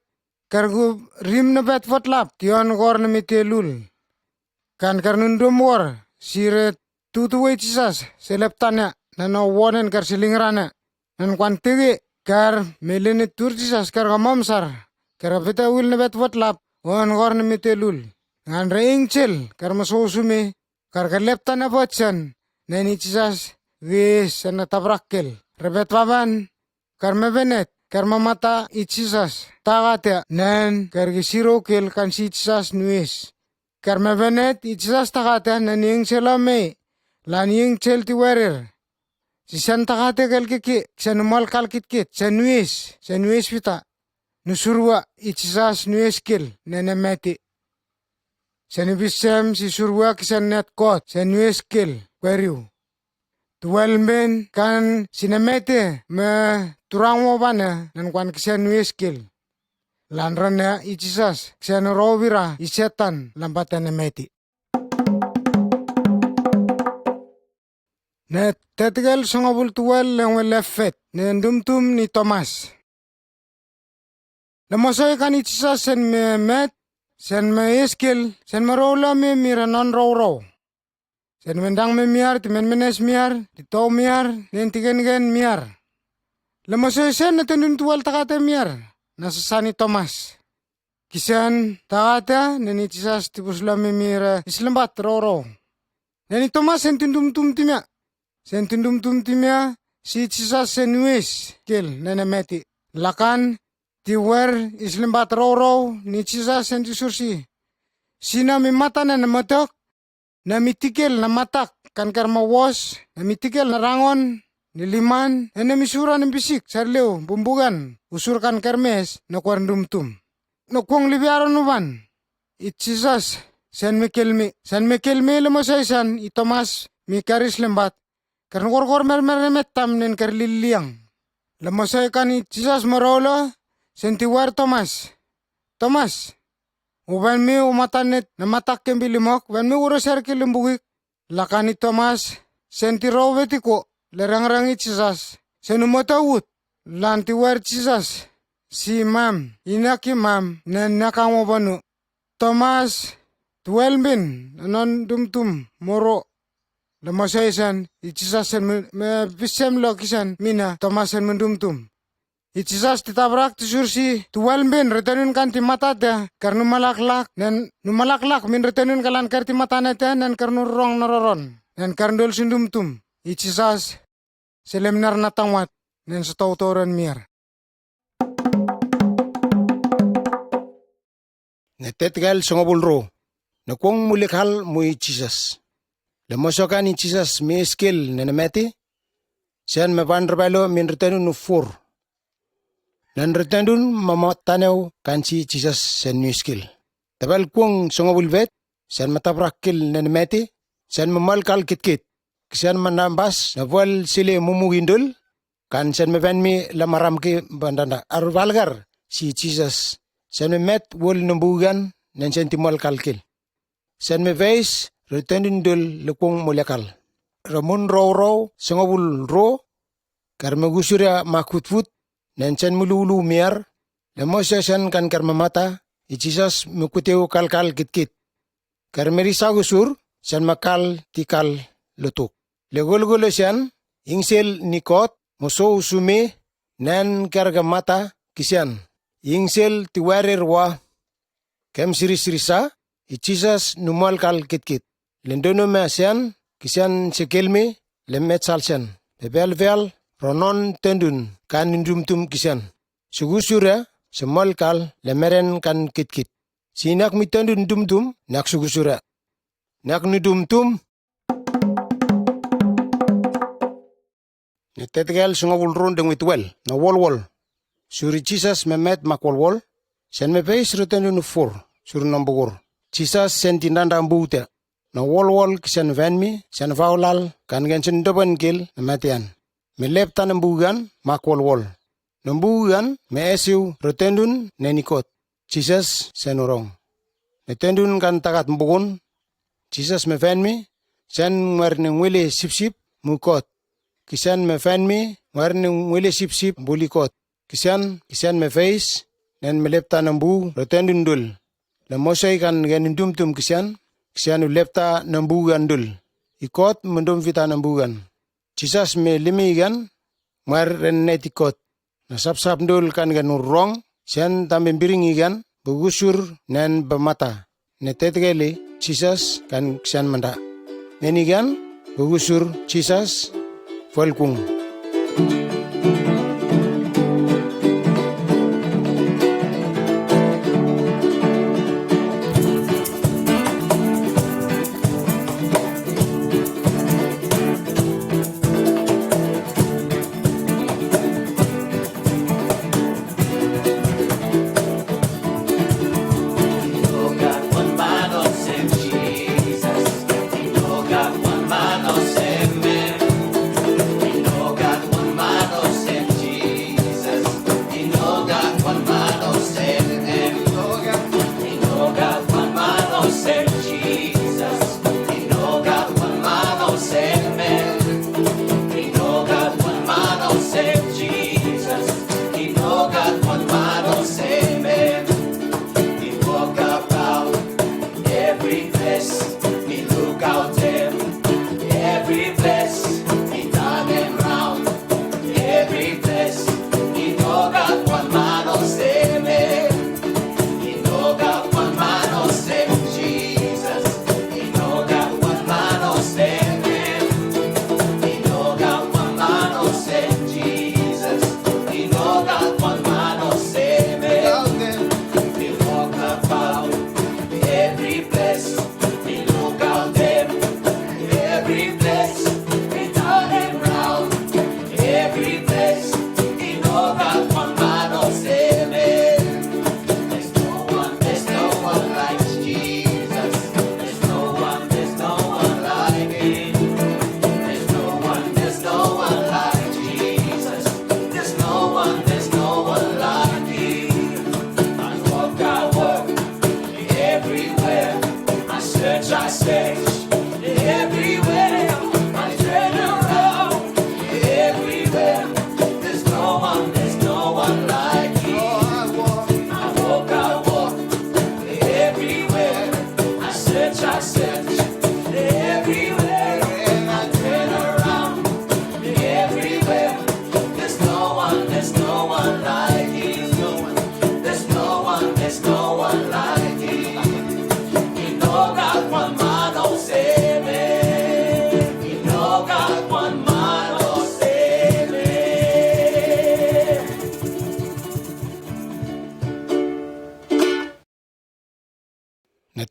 kar gu rim ne bet vot lap, tion gor ne mete lul. Kan kar nun dum wor, sire tutu wei Jisas, se lep tane, nen o wonen kar siling rane. Nen kwan tege, kar me lene tur Jisas, kar ga mam sar, kar ga veta wil ne bet vot lap, wan gor ne mete lul. Ngan re ingchel, kar ma so sume, kar ga lep tane vot sen, nen i Jisas, ge sen na tabrakkel. Rebet vavan, kar me venet, kar ma mata i Jisas, tagate, nen, kar ge siro kel kan si Jisas nuis. Kar me venet, i Jisas tagate, nen ingchel a me, lan ingchel ti werir. Si sen tagate kel ke ke, sen mal kal kit kit, sen nuis, sen nuis vita. Nu surwa, i Jisas nuis kel, nen e meti. Sen bisem, si surwa ki sen net kot, sen nuis kel, kweriu. Tuel men kan sinemete me turang wo bane nan kwan kisian nuis kil. Lan rane i Jisas kisian rovira i setan lambatan ne meti. Ne tetigel songobul tuel lengwe lefet ne ndumtum ni Tomas. Lemosoi kan i Jisas sen me met, sen me iskil, sen me rou lami mira non rou rou. Sen mendang me miar, ti men menes miar, ti tou miar, nen ti gen gen miar. Lemosoi sen na tendun tuel tagate miar, na sasani Tomas. Kisen tagate, nen i Jisas ti bus lami mira islembat rou rou. Nen i Tomas sen tindum tum timia. Sen tindum tum timia, si Jisas sen nuis, kil, nen e meti. Lakan, ti wer, islembat rou rou, ni Jisas sen ti sursi. Sina mi mata nen e matak, na mi tikel na matak, kan kar ma wos, na mi tikel na rangon, ni liman, nen e mi sura nen bisik, sar leu, bumbugan, usur kan kar mes, na kwar ndum tum. Na kwang libiaron uban. I Jisas, sen me kelmi, sen me kelmi le mo sei sen i Thomas mi karis lembat. Kern gor gor mer mer met tam nen ker liliang. Le mo sei kan i Jesus mo rolo, sen ti war Thomas. Thomas. U ben mi u matanet na matak kem bilimok, ben mi u roser ke lembugik. Lakan i Thomas, sen ti ro vetiko, le rang rang i Jesus. Sen u mata ut, lan ti war Jesus. Si mam, ina ki mam, nen na kamo banu. Thomas, tuel bin, non dum tum, moro. Le mo sei sen, i Jesus sen me, me bisem lo ki sen, mina, Thomas sen me dum tum. I Jesus ti tabrak ti sursi, tuel bin, retenun kan ti matate, kern u malak lak, nen, nu malak lak, min retenun kalan ker ti matane te, nen kern u rong nororon, nen kern dol sin dum tum. I Jesus, selemnar na tangwat, nen setau toren mir. Ne tetgel songobul ro. Ne kuong mu lekal mu i Jesus. Le mo sokan i Jesus mi eskil ne ne meti. Sen me van rebelo min retenun u fur. Nen retenun ma mo taneu kan si Jesus sen mi eskil. Tabel kuong songobul vet. Sen me tabrakil ne ne meti. Sen me malkal kit kit. Kisian manambas na vuel sile mumugindul, kan sen me ven mi la maram ki bandanda arvalgar si Jesus. Sen me met vuel numbugan nen sen ti malkal kil. Sen me veis retendindul le kuong mulekal. Ramun rau rau sengobul ro, kar me gusuria makut fut, nen sen mululu miar, le mo sen kan kar me mata, i Jesus me kuteu kalkal kit kit. Kar me risa gusur, sen me kal ti kal lutuk. Le gol gol sen, ingsel ni kot, mo so usume, nen kar ga mata, kisian. Ingsel ti warir wa, kem siri siri sa, i Jesus nu mual kal kit kit. Lendono me asian, kisian se kelme, le met sal sen. Bebel vel, ronon tendun, kan indum tum kisian. Sugusura, se mual kal, le meren kan kit kit. Si nak mi tendun dum dum, nak sugusura. Nak nu dum tum, Ne tetgel sungawul run deng wit wel, na wol wol. Suri Jesus me met mak wol wol, sen me veis ruten nu fur, suri nambugur. Jesus sen tindanda mbutia, na wol wol ki sen ven mi, sen vaulal, kan gen sen doben gil, na metian. Me lep tan mbugan, mak wol wol. Nambugan, me esiu, ruten ne nikot. Jesus sen urong. Me tendun kan tagat mbugun. Jesus me ven mi, sen ngwer ne ngwele sip sip, mu kot. Kisen me ven mi, ngwer ne ngwele sip sip, buli kot. Kisen, kisen me veis, nen me lepta nambu, reten dundul. Le mosei kan gen dum tum kisen, kisen u lepta nambu gandul. I kot, mendum vita nambu gan. Jesus me limi gan, ngwer ren neti kot. Na sap sap ndul kan gan urong, sen tambe biring igan, begusur nen bemata. Ne tetgeli, Jesus kan ksen manda. Nen igan, begusur Jesus, fuelkung.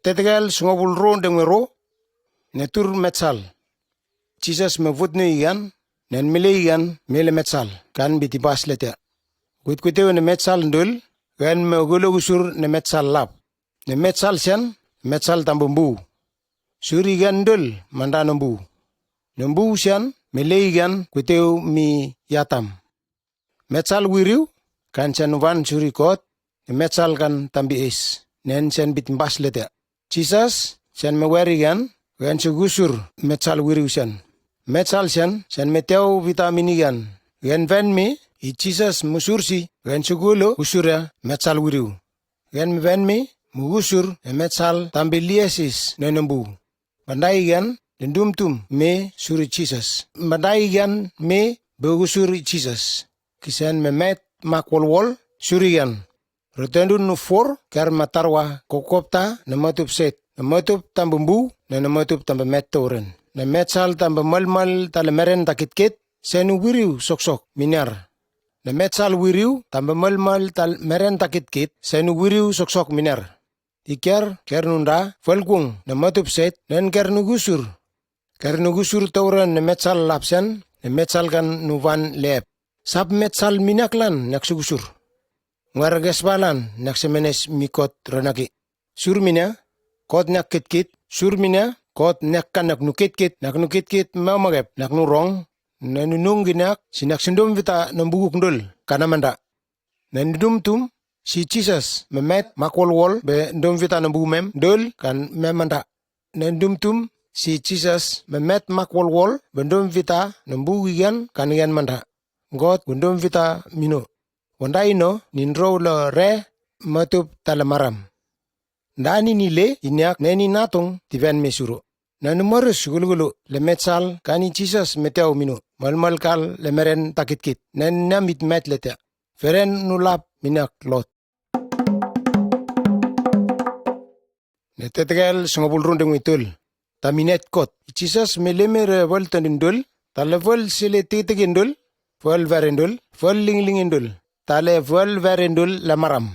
Tetegel sngobul ro dengwe ro, ne tur metsal. Jesus me vutnu igan, nen mele igan, mele metsal, kan biti bas letea. Kwit kwiteu ne metsal ndul, gan me golo gusur ne metsal lap. Ne metsal sian, metsal tambumbu. Suri gan ndul, manda numbu. Numbu sian, mele igan, kwiteu mi yatam. Metsal wiriu, kan sian nuvan suri kot, ne metsal kan tambi is, nen sian bit mbas letea. Jesus, sian me weri gan, gan se gusur metsal wiriu sian. Metsal sian, sian me teu vita mini gan. Gan ven me, i Jesus musursi, gan se gulo gusura metsal wiriu. Gan me ven me, mu gusur e metsal tambi liesis ne numbu. Bandai gan, dendum tum me suri Jesus. Bandai gan me be gusur i Jesus. Kisian me met mak wol wol suri gan. Rotendun nu for, ker matarwa kokopta ne matup set. Ne matup tambumbu, ne ne matup tambe met toren. Ne metsal tambe malmal tale meren takit kit, senu wiriu sok sok minar. Ne metsal wiriu tambe malmal tal meren takit kit, senu wiriu sok sok minar. Iker, ker nunda, falkung, ne matup set, nen ker nu gusur. Ker nu gusur tauran ne metsal lapsen, ne metsal kan nu van lep. Sap metsal minaklan nak su gusur. Ngar gesbalan nak se menes mi kot ronaki. Sur mina, kot nak kit kit, sur mina, kot nak kan nak nu kit kit, nak nu kit kit, mau magep, nak nu rong, ne nu nung ginak, si nak sendom vita nembuguk ndul, kana manda. Nendum tum, si Jesus, me met mak wol wol, be ndom vita nembu mem, dol, kan mem manda. Nendum tum, si Jesus, me met mak wol wol, be ndom vita nembu gigan, kan gigan manda. God, gundom vita mino. Wanda ino, nin ro lo re, matup tale maram. Ndani ni le, inyak, neni natung, ti ven me suro. Nanu morus gulgulu, le metsal, kani Jesus meteu minu, malmal kal, le meren takit kit, nen namit met letea. Feren nu lap minak lot. Ne tetegel sngobul rundung itul. Taminet kot. Jesus me leme re vol tandundul, tale vol sile tetegindul, vol verendul, vol linglingindul, tale vol verendul la maram.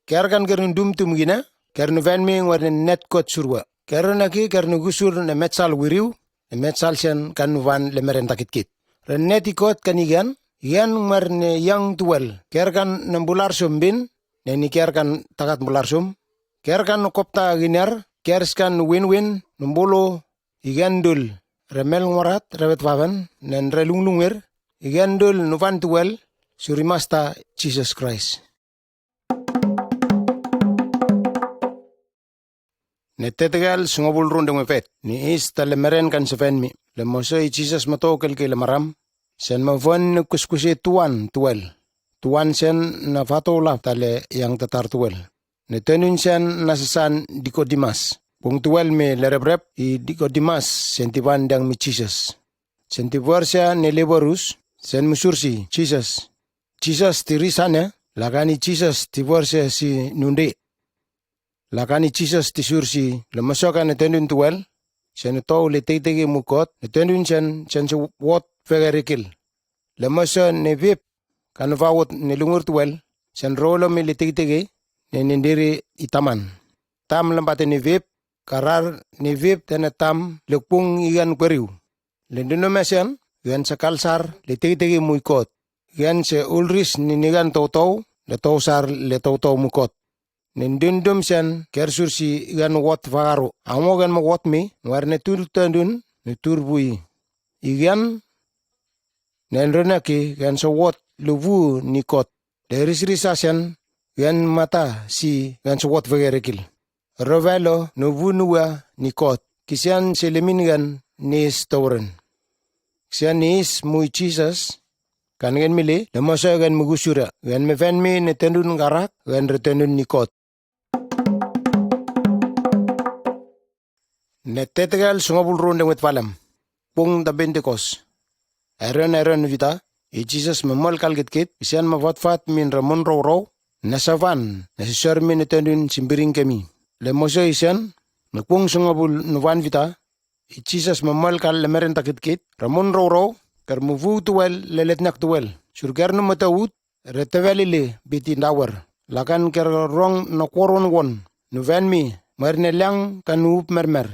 Kergan kernun dum tum gina, kernu ven me ngwarnen net kot surwa. Kernu naki kernu gusur ne metsal wiriu, ne metsal sian kan nu van le meren takit kit. Ren net i kot kan i gan, i gan ngwarne yang tuwel. Kergan nembular sumbin, ne ni kergan takat bular sum. Kergan nu kopta giner, kerskan nu win win, numbulu, i gan dul. Remel ngwarat, rebet vaven, nen relung lungir, i gan dul nu van tuwel, suri masta Jesus Christ. Ne tetegel sngobul rundung me vet. Ni is tale meren kan se ven mi. Le moso i Jesus mato kel ke le maram. Sen ma von ne kuskuse tuan tuel. Tuan sen na fato la tale yang tatar tuel. Ne tenun sen na sesan Nikodimas. Pung tuel me le rebrep i Nikodimas sen ti van dang mi Jesus. Sen ti vorsia ne leborus, sen musursi Jesus. Jesus ti risane, lagani Jesus ti vorsia si nunde. Lakani Jesus ti sursi, le moso kan ne tendun tuel, sen tou le teitegi mu kot, ne tendun sen, sen se wot fegerikil. Le moso ne vip, kan vawot ne lungur tuel, sen rolo mi le teitegi, ne nendiri i taman. Tam lembate ne vip, karar ne vip tene tam le kung igan kweriu. Le dundum sen, igan se kalsar, le teitegi mu i kot. Igan se ulris ni nigan tou tou, le tou sar le tou tou mu kot. Nen dundum sen, ker sursi igan wot vagaru. Amo igan mo wot mi, ngar ne tur tendun, ne tur bui. Igan, nen renaki, igan se wot le vu ni kot. Le risrisa sen, igan mata si igan se wot vegerekil. Rovelo, no vu nua ni kot. Kisian se lemin igan ni stauren. Kisian ni is mui Jesus, kan igan mili, le moso igan mugusura, igan me ven mi ne tendun garak, igan retendun ni kot. Ne tetegel sungabul run de wet valem. Pung da Pentekos. Aaron, Aaron vita, i Jesus me mol kal git git, isian me vat fat min ramon rau rau, ne savan, ne sisor min ne tendun simbiring kemi. Le moso isian, me pung sungabul nuvan vita, i Jesus me mol kal le meren takit kit, ramon rau rau, ker mu vu tuel, le letnak tuel. Sur ker nu mata ut, retevelili biti ndawer. Lakan ker rong na koron won. Nu ven mi, Muar ne lang kan nu up mermer.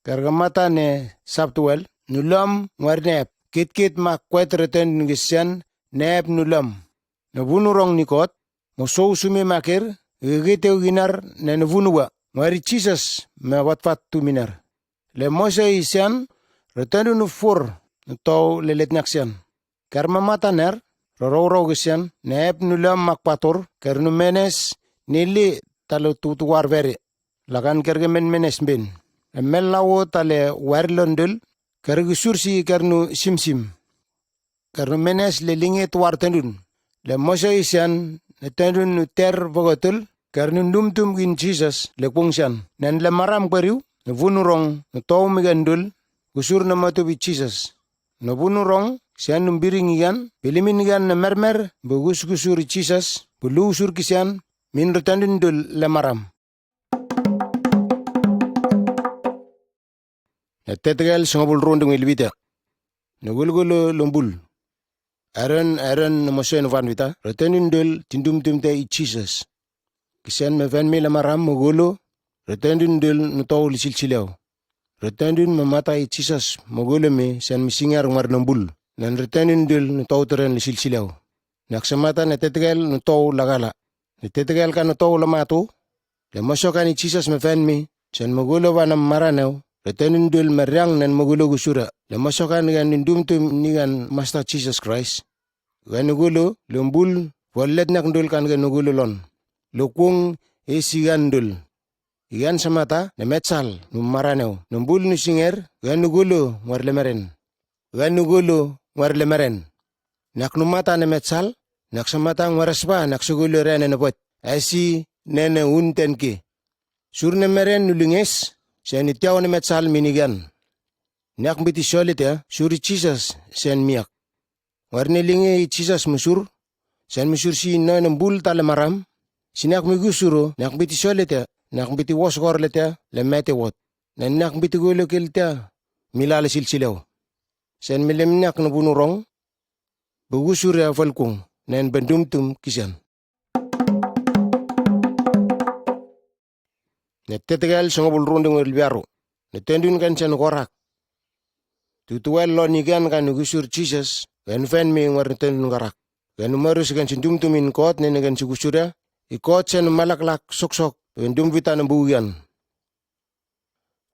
Kerga mata ne sap tuel, nu lom muar ne ep. Kit kit ma kuet retendun gisian, ne ep nu lom. Ne vunu rong ni kot, mo sou sumi makir, gigiteu ginar ne ne vunu wa. Muari Jisas me wat fat tu minar. Le Mose isian, retendun nu fur, nu tau le letnak sian. Ker ma mata ner, rorou rou gisian, ne ep nu lom mak patur, ker nu menes, ni li talo tu tu war veri. Lagan ker ge men menes bin. E mel lawo tale war londul, ker ge sursi ker nu sim sim. Ker nu menes le linge tuar tendun. Le Mose isian, ne tendun nu ter vogotul, ker nu ndum tum gin Jisas, le kung sian. Nen le maram keriu, ne vunu rong, ne tau mi gendul, gusur ne matu bi Jisas. Ne vunu rong, sian num biring ian, bilimin ian ne mermer, bu gus gusur Jisas, bu lu sur kisian, min retendun dul le maram. Ne tetegel sngobul rundung ilvita. Ne gulgulu lumbul. Aaron, Aaron, ne Mose ne van vita. Retendun dul tindum tum te i Jisas. Kisian me ven mi le maram me gulu. Retendun dul nu tau li silsilau. Retendun me mata i Jisas me gulu mi sian mi singar ngar lumbul. Nen retendun dul nu tau teren li silsilau. Nak semata ne tetegel nu tau lagala. Ne tetegel kan nu tau lamatu. Le Mose kan i Jisas me ven mi, sen me gulu vanam maraneu, retendun dul me riang nen me gulu gusura. Le Mose kan gan ndum tum ni gan Masta Jisas Kraist. Gan gulu, lumbul, volet nak ndul kan gan gulu lon. Lukung, esi gan ndul. Ian semata, ne metsal, nu maraneu. Numbul nu singer, gan gulu, ngar le meren. Gan gulu, ngar le meren. Nak nu mata ne metsal, nak semata ngar sba, nak segulu rene ne bot. Esi, nene unten ki. Sur ne meren nu linges, sen i tiau ne metsal minigan. Nak mbiti solite, sur i Jisas, sen miak. Ngar ne linge i Jisas musur, sen musur si no ne mbul tale maram, si nak mi gusuro, nak mbiti solite, nak mbiti wos gor lete, le mete wot. Nen nak mbiti gulu kilite, milale silsilau. Sen milim nak ne bunu rong, bu gusur ya falkung, nen bendum tum kisian. Ne tetegel sngobul rundung el biaru. Ne tendun gan sen gorak. Tutuel lo ni gan gan gusur Jisas, gan ven mi ngar ne tendun gorak. Gan marus gan sen dum dum in kot ne gan sen gusura. I kot sen malaklak sok sok, gan dum vita ne bugan.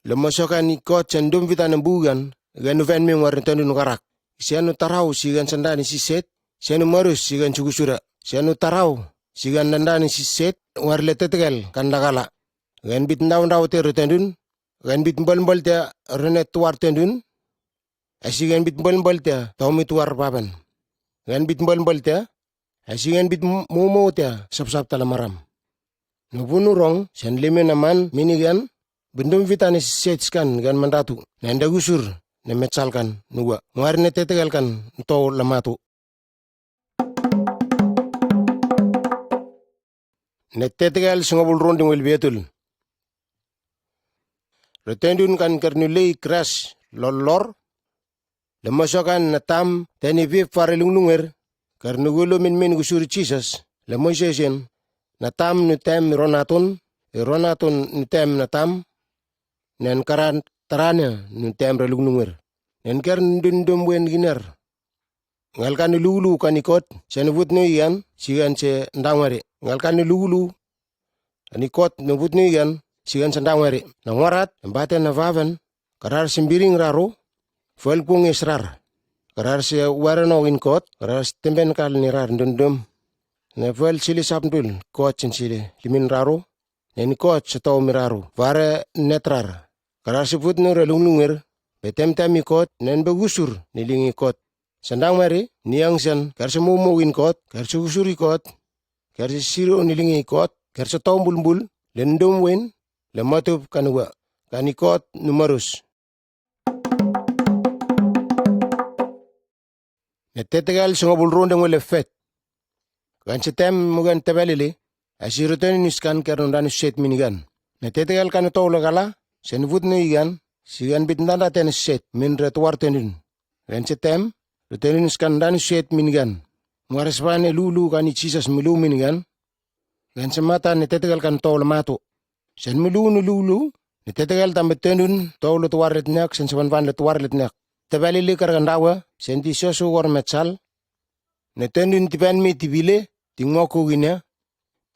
Le Mose kan i kot sen dum vita ne bugan, gan ven mi ngar ne tendun gorak. Sianu tarau si gan sandani si set, sianu marus si gan sen gusura. Sianu tarau si gan dandani si set, ngar le tetegel kan lagala. Gan bit ndau ndau te retendun, gan bit mbol mbol te renet tuar tendun, asi gan bit mbol mbol te tau mi tuar baban. Gan bit mbol mbol te, asi gan bit mu mu te sap sap tala maram. Nu bunu rong, sen lime na man minigan, bendum vita ne si set skan gan mandatu, nenda gusur, ne metsal kan, nua, ngar ne tetegel kan, ntau lamatu. Ne tetegel sngobul rundung el bietul. Retendun kan kernulei kras lor lor. Le Mose kan na tam teni vip fare lunglunger. Kernugulu min min gusuri Jisas. Le Mose sin na tam nu tem ronatun. Ronatun nu tem na tam. Nen karan tarane nu tem re lunglunger. Nen kern dun dum wen giner. Ngal kan lulu kan ikot, sen vut nu ian, sigan se ndangwari. Ngal kan lulu, kan ikot nu vut nu ian, sigan se ndangwari. Na ngwarat, mbate na vaven, karar simbiring raru, fel kung israr. Karar se warano in kot, karar se temben kal ni rar ndundum. Na fel sili sapndul, kot sin sili limin raru, nen kot se tau miraru, vare netrar. Karar se vut nu re lunglunger, betem tem ikot, nen begusur, ni ling ikot. Sendang mari, niang sen, ker se mumu in kot, ker se gusur ikot, ker se siru ni ling ikot, ker se tau mbul mbul, le ndum wen, le matup kan ua, kan ikot numerus. Ne tetegel sngobul rundung le fet. Gan se tem mugan tebelili, asi ruteni niskan ker nundan set minigan. Ne tetegel kan tau lagala, sen vut nu igan, sigan bit ndanda ten set min retuar tenun. Gan se tem, ruteni niskan dan set minigan. Muares vane lulu kan i Jisas milu minigan. Gan se mata ne tetegel kan tau lamato. Sen milu nu lulu, ne tetegel tambe tendun, tau le tuar letnek, sen sevan van le tuar letnek. Tebeli le kargandawa, sen ti sosu war metsal. Ne tendun ti pen mi ti bile, ti ngoku gine,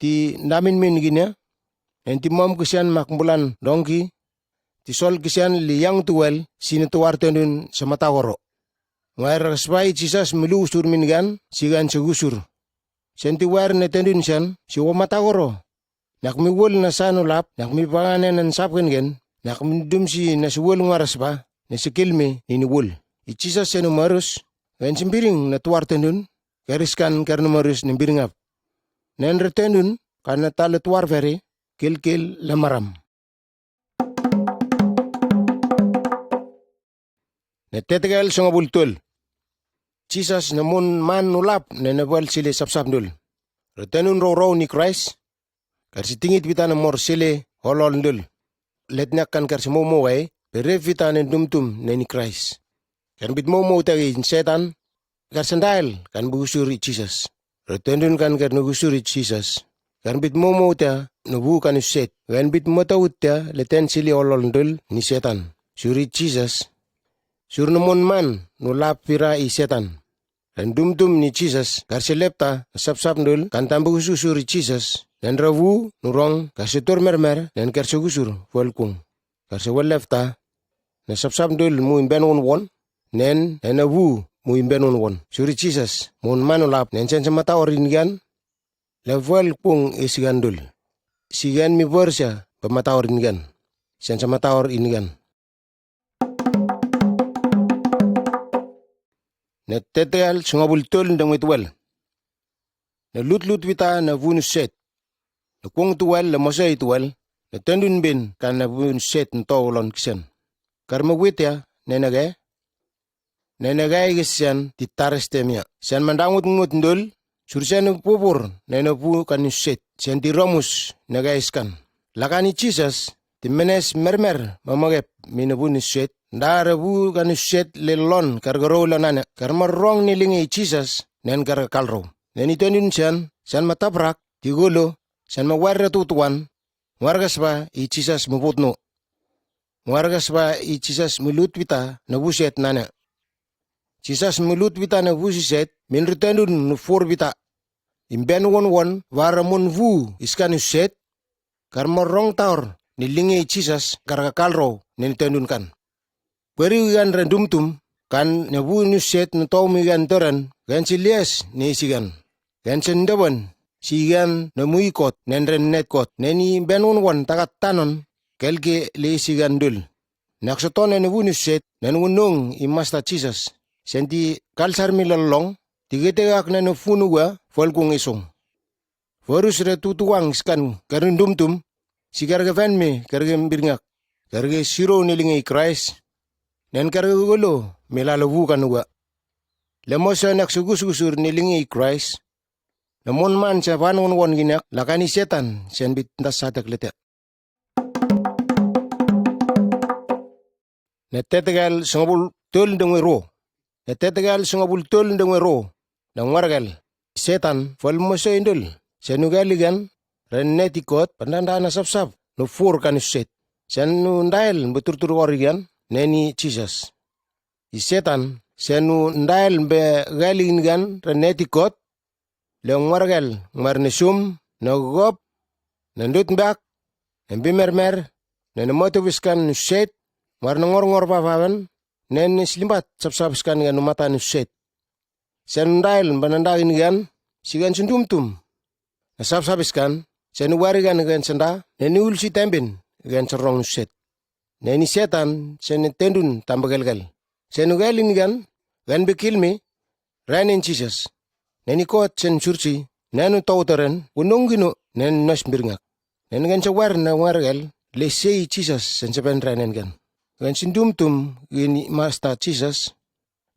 ti namin min gine, en ti mom kesian mak bulan dongki, ti sol kesian li yang tuwel, sine tuar tendun semataworo. Ngwair sbai Jisas milu usur min gan, sigan segusur. Sen ti wer ne tendun sen, si wo mataworo. Nak mi wol na sanu lap, nak mi bangane nan sapken gen, nak mi dumsi na si wol ngwair sba, ne si kilmi ni ni wol. I Jisas senu marus, wen simbiring na tuar tendun, keriskan ker nu marus ni biringap. Nen re tendun, kan na tale tuar veri, kil kil le maram. Ne tetegel songabul tul. Jisas ne mun man nu lap ne ne bel sile sapsap dul. Retenun ro ro ni Christ. Kar si tingit vita ne mor sile holol dul. Letnek kan kar si mo mo ai, pe rev vita ne dum tum ne ni Christ. Kar bit mo mo tagi Setan, kar sendail kan bu usur i Jisas. Retendun kan kar nu usur i Jisas. Kar bit mo mo tia nu bu kan uset. Kar bit mo ta ut tia le ten sili olol ndul ni Setan. Suri Jisas. Sur nu mon man nu lap pira i Setan. Ren dum dum ni Jisas. Kar se lepta sap sap ndul kan tambu usur i Jisas. Nen ravu nu rong kar se tur mer mer nen kar se usur fuel kung. Kar se wel lepta. Ne sap sap ndul mu imben won won. Nen, nen a wu, mu imben won won. Suri Jisas, mun manu lap, nen sen sa matawr in gan. Le vuel pung is gan dul. Si gan mi versa, ba matawr in gan. Sen sa matawr in gan. Ne tetel sungabul tul ndang wet wel. Ne lut lut vita ne vun set. Ne kung tuwel le mosei tuwel, ne tendun bin kan ne vun set ne tawlon kisen. Kar me witia, ne nege, ne nege kisen ti tares temia. Sen mandang ut ngut ndul, sur sen pupur, ne ne vu kan set, sen ti romus, nege iskan. Lakani Jisas, ti menes mermer, mamagep, mi ne vun set, ndare vu kan set le lon, kar garo lanane, kar marong ni lingi Jisas, nen kar kalro. Neni tendun sen, sen mataprak, ti gulu, sen mawerre tutuan, Muargas ba i Jisas mubut nu. Muargas ba i Jisas mulut vita na vuset nane. Jisas mulut vita na vuset min rutendun nu fur vita. Imben won won vara mun vu iskan uset. Kar morong taur ni lingi Jisas kar kakalro ni tendun kan. Peri gan ren dumtum, kan ne vu nu set nu tau mi gan toran, gan si lias ni si gan. Gan sen dawan, si gan ne mui kot, nen ren net kot, nen i ben un wan takat tanon, kelke le si gan dul. Nak soton ne vu nu set, nen unung i masta Jisas. Sen ti kalsar mi lalong, ti gete ak nen funu wa, folkung isung. Forus re tutuang skan karin dumtum, si karga ven mi, karga birngak, karga siro ni lingi Christ, nen karga golo mi lalo vukan uga. Lemo sa nak sugus gusur ni lingi Christ, lemon man sa van won won ginak, lakani setan, sen bit ndas satak lete. Ne tetegal sungabul tul dengwe ro. Ne tetegal sungabul tul dengwe ro. Ne ngwargal. Setan fal mose indul. Sen nu gal igan, ren neti kot, pandanda na sap sap, nu fur kan set. Sen nu ndail betur tur wor igan, neni Jisas. I setan, sen nu ndail be gal igan, ren neti kot, le ngwargal, ngwar ne sum, ne gop, ne ndut mbak, ne bimermer, ne ne moto wiskan nu set, ngwar ne ngor ngor vavawan, ne ne slimbat sap sap skan gan nu mata nu set. Sen ndail mba ne ndagin gan, si gan sundum tum. Ne sap sap skan, sen wari gan gan senda, ne ni ulsi tembin, gan serong nu set. Neni setan, sen ne tendun tamba gelgel. Sen nu gelin gan, gan bekil mi, Ren in Jisas. Neni kot sen sursi, nenu tautaren, unung ginu, nen nas birngak. Nen gan sa wer na wargel, le sei Jisas sen sa ben renen gan. Gan sindum tum gini masta Jisas,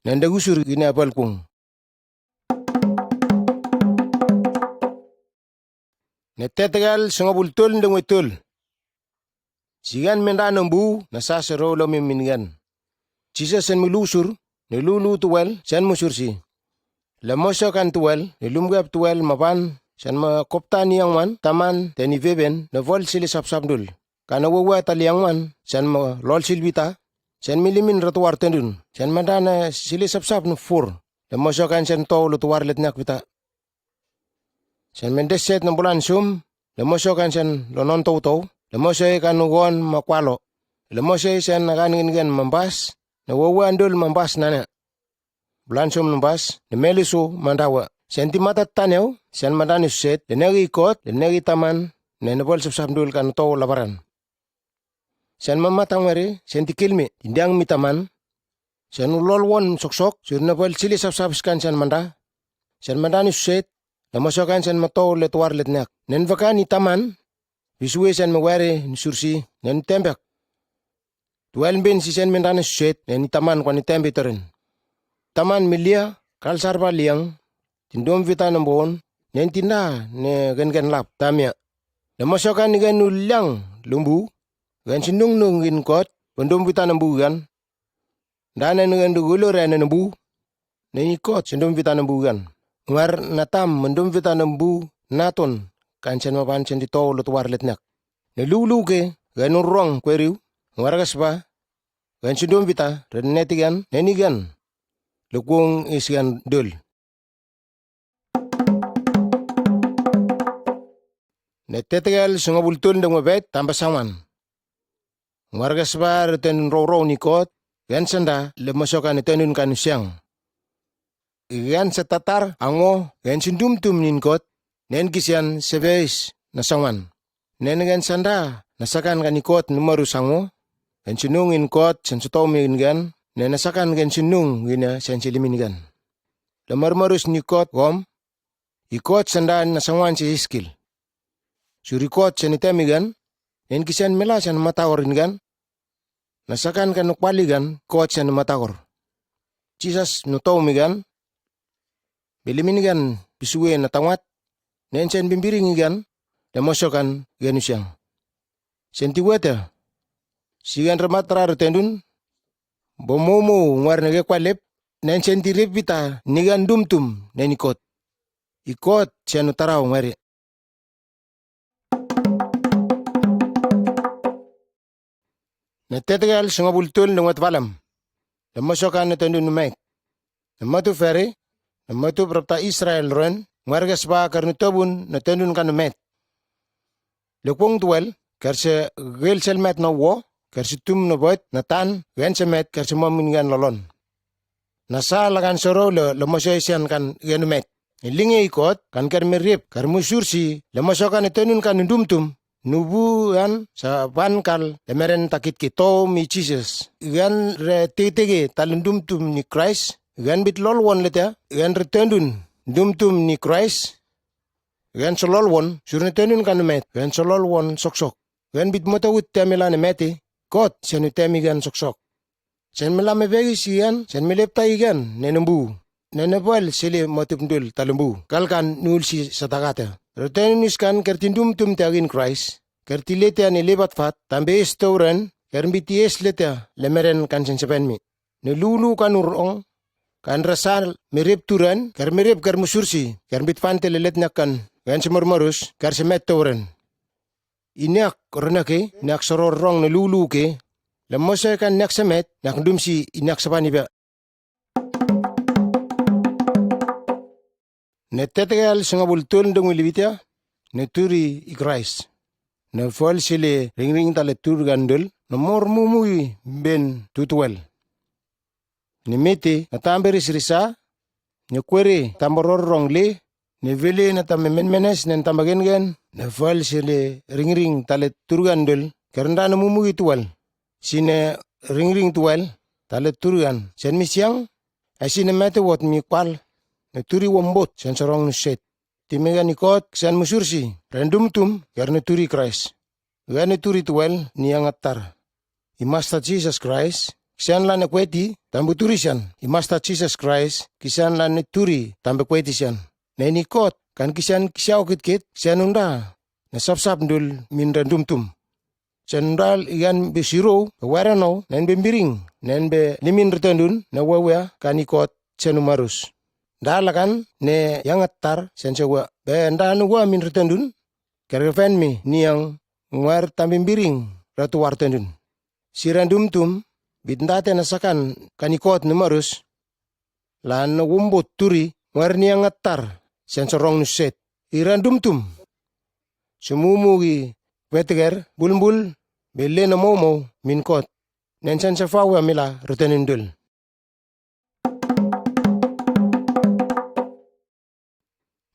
nen da gusur gini apal kung. Ne tetegal sungabul tul ndengwe tul. Sigan menda nambu na sase ro lo mi mingan. Jisas sen mi lusur, ne lulu tuwel, sen musur si. Le moso kan tuwel, ne lumgap tuwel maban, Sen ma kopta ni angwan taman te ni veben na vol sili sapsap dul. Kana wawa tali angwan sen ma lol silvita. Sen mi limin ratuar tendun. Sen ma dana sili sapsap nu fur. Le moso kan sen tau lutuar letnak vita. Sen men deset na bulan sum, le moso kan sen lo non tau tau, le moso e kan ugon ma kualo. Le moso e sen na kan ngin ngin mambas, na wawa andul mambas nane. Bulan sum nambas, ne melisu mandawa. Sen ti mata taneu, sen mandani suset, le negi kot, le negi taman, ne ne vol sapsap dul kan tau labaran. Sen ma matang weri, sen ti kilmi, ti diang mi taman. Sen u lol won soksok, sur na vol sili sapsap skan sen manda. Sen mandani suset, le moso kan sen ma tau le tuar letnak. Nen vakan i taman, visue sen ma weri ni sursi, nen tembek. Tuel mbin si sen mendana suset, nen i taman kwan i tembe toren. Taman milia, kal sarba liang, tindom vita nambon, nen tinda ne gen gen lap, tamia. Le moso kan ni gen u liang, lumbu, gen sinung nung in kot, pendom vita nambu gan. Dana ne gen du gulo re ne nambu, ne ni kot sendom vita nambu gan. Ngar na tam mendom vita nambu naton kan sen ma ban sen di tau lutuar letnak. Ne lulu ke, gen un rong kweriu, ngar gas ba, gen sendom vita, ren neti gan, ne ni gan. Le kuong is gan dul. Ne tetegel sunga bultul ndong mabet tamba saman. Ngar gas ba re ten rau rau ni kot, gan senda le moso kan tenun kan siang. Gan sa tatar ango, gan sindum tum nin kot, nen kisian sebeis na saman. Nen gan senda na sakan kan ni kot numaru sango, gan sinung in kot sen sutau mi gan, nen na sakan gan sinung gina sen silimin gan. Le marmarus ni kot gom, i kot senda na saman si iskil. Suri kot sen item igan, nen kisian mela sen matagor ingan, na sakan kan nukpali gan kot sen matagor. Jesus nu tau migan, bilimin igan bisue na tawat, nen sen bimbiring igan, le moso kan igan usiang. Sen ti weta, sigan remat rar tendun, bo momo ngar nege kwalep, nen sen ti rep vita nigan dumtum nen i kot. I kot sen nu tarau ngari. Ne tetegel sunga bultul nungat valam. Le moso kan ne tendu numek. Ne matu feri, ne matu prapta Israel ren, ngar gas ba kar nu tobun ne tendun kan numet. Le kuong tuel, kar se gel sel met na wo, kar se tum na bot, na tan, gen se met, kar se momin gan lolon. Na sa lagan soro le, le moso isian kan gen met. Linge i kot, kan ker merip, kar musursi, le moso kan tenun kan dumtum, nubu gan sa van kal, le meren takit ki to mi Jesus. Gan re tetege tal dumtum ni Christ, gan bit lol won leta, gan re tendun dumtum ni Christ, gan solol won, sur ne tenun kan met, gan solol won sok sok. Gan bit mota ut temela ne meti, kot sen u temi gan sok sok. Sen mela me vegi si gan, sen me lepta i gan, ne nembu. Ne ne bol sili motip ndul talembu. Kal kan nul si satagata. Roten unis kan ker tindum tum te agin Christ. Ker ti lete ane lebat fat, tambe es tauren, ker mbiti es lete le meren kan sen sepen mi. Ne lulu kan urong, kan rasal, merep turen, ker merep ker musursi, ker mbit fante le letnak kan, gan se mormorus, ker se met tauren. Inak renake, inak soror rong ne lulu ke, le mose kan inak semet, inak dumsi, inak sabani ba. Ne tetegel senga bultul dong wilibitia, ne turi i Christ. Ne fol sile ringring tale tur gandul, ne mor mumui ben tutuel. Ne mete, ne tambe risrisa, ne kwere tambe ror rong le, ne vele ne tambe menmenes, ne tambe gengen, ne fal sile ringring tale turgandul, kerenda ne mumui tual. Sine ringring tual, tale turgan, sen misiang, ai sine mete wot mi kwal, ne turi wombot, sen sorong nuset. Ti megan i kot, sen musursi, rendum tum, ker ne turi Christ. Gan ne turi tuel ni angatar. I Masta Jesus Christ, kisan la ne kweti, tambu turi san. I Masta Jesus Christ, kisan la ne turi, tambe kweti san. Ne ni kot, kan kisan kisiau kit kit, san unda. Ne sap sap ndul min rendum tum. San undal igan be siro, be warano, nen be miring, nen be limin retendun, ne wawea, kan i kot, sen umarus. Dalagan ne iang attar sensa ua, be anda nu ua min retendun, ker fen mi niang nguar tambin biring ratuar tendun. Si randum tum, bit ndate na sakan kan i kot numerus, la na wumbo turi nguar niang attar sensa rong nuset. I randum tum. Sumumu gi kweteger bulmbul, be lena momo min kot. Nen sensa fawa mila retendun dul.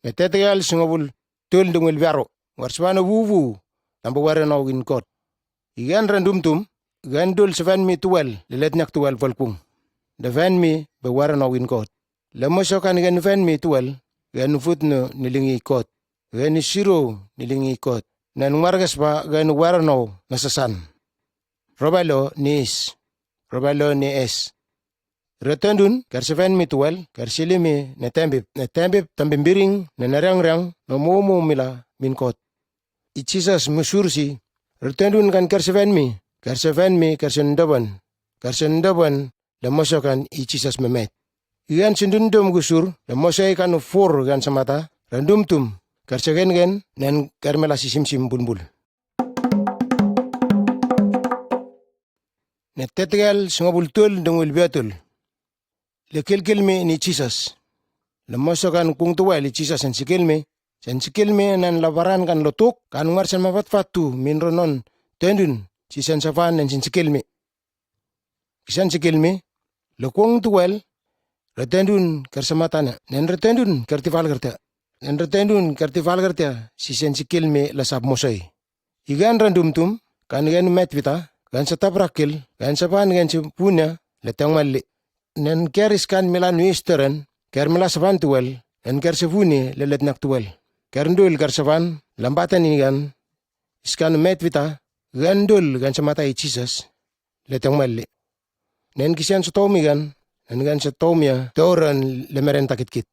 Ne tetegal singabul tul dungil biaro, war swana wuwu, tamba wara no in kot. Igan randum tum, gan dul seven mi tuel, lelet nak tuel volkung. De ven mi be wara no in kot. Le moso kan gan ven mi tuel, gan futno nilingi kot. Gan siro nilingi kot. Nan wargas ba gan wara no nasasan. Robalo nis. Robalo ni es. Retendun, ker seven mi tuel, ker silimi, ne tembip, ne tembip, tambin biring, ne nerang rang, no momo mila, min kot. I Jesus musursi, retendun kan ker seven mi, ker seven mi, ker sen doban, ker sen doban, le moso kan i Jesus memet. Ian sendun dom gusur, le moso kan for gan samata, randum tum, ker segen gen, nen ker mela si sim sim bun bul. Ne tetegal singabul tul dungil biatul. Le kilkilmi ni Jesus. Le moso kan kung tuel i Jesus en sikilmi. Sen sikilmi nen la baran kan lotuk, kan ngar sen mavat fatu min ronon tendun, si sen savan nen sen sikilmi. Ki sen sikilmi, le kung tuel, retendun ker samatana, nen retendun ker tival kerta. Nen retendun ker tival kerta, si sen sikilmi la sap mosoi. Igan randum tum, kan igan met vita, gan sa tabrakil, gan sa ban gan si punya, le tang mali. Nen ker iskan mila nu isteren, ker mila sa ban tuel, nen ker sa vuni, le let nak tuel. Ker ndul ker sa ban, lambatan igan, iskan met vita, gan dul gan sa mata i Jesus, le tang mali. Nen kisian sa tomi gan, nen gan sa tomia, toran le meren takit kit.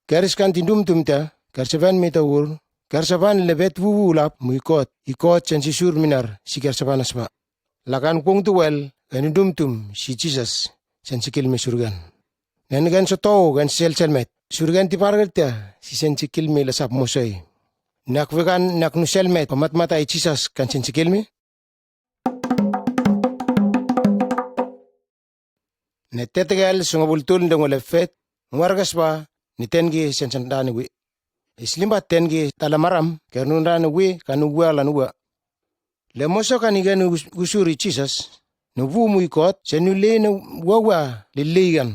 Ker iskan tindum tum ta, ker sa van mi ta ur, ker sa van le bet wu wu lap mu i kot, i kot sen si sur minar, si ker sa van asba. Lakan kung tuel, gan indum tum, si Jesus, sen si kilmi surgan. Nen gan sa to, gan sel sel met. Surgan ti pargal ta, si sen si kilmi la sap mosoi. Nak vegan, nak nu sel met, pamat mata i Jesus, kan sen si kilmi. Ne tetegal sungabul tul ndong le fet, nguargas ba, ni tengi sen sen dani wi. Islimba tengi tala maram, ker nun dani wi, kan nu wi ala nu wi. Le moso kan igan gusuri Jesus, nu wu mu i kot, sen nu le nu wa wa le le igan.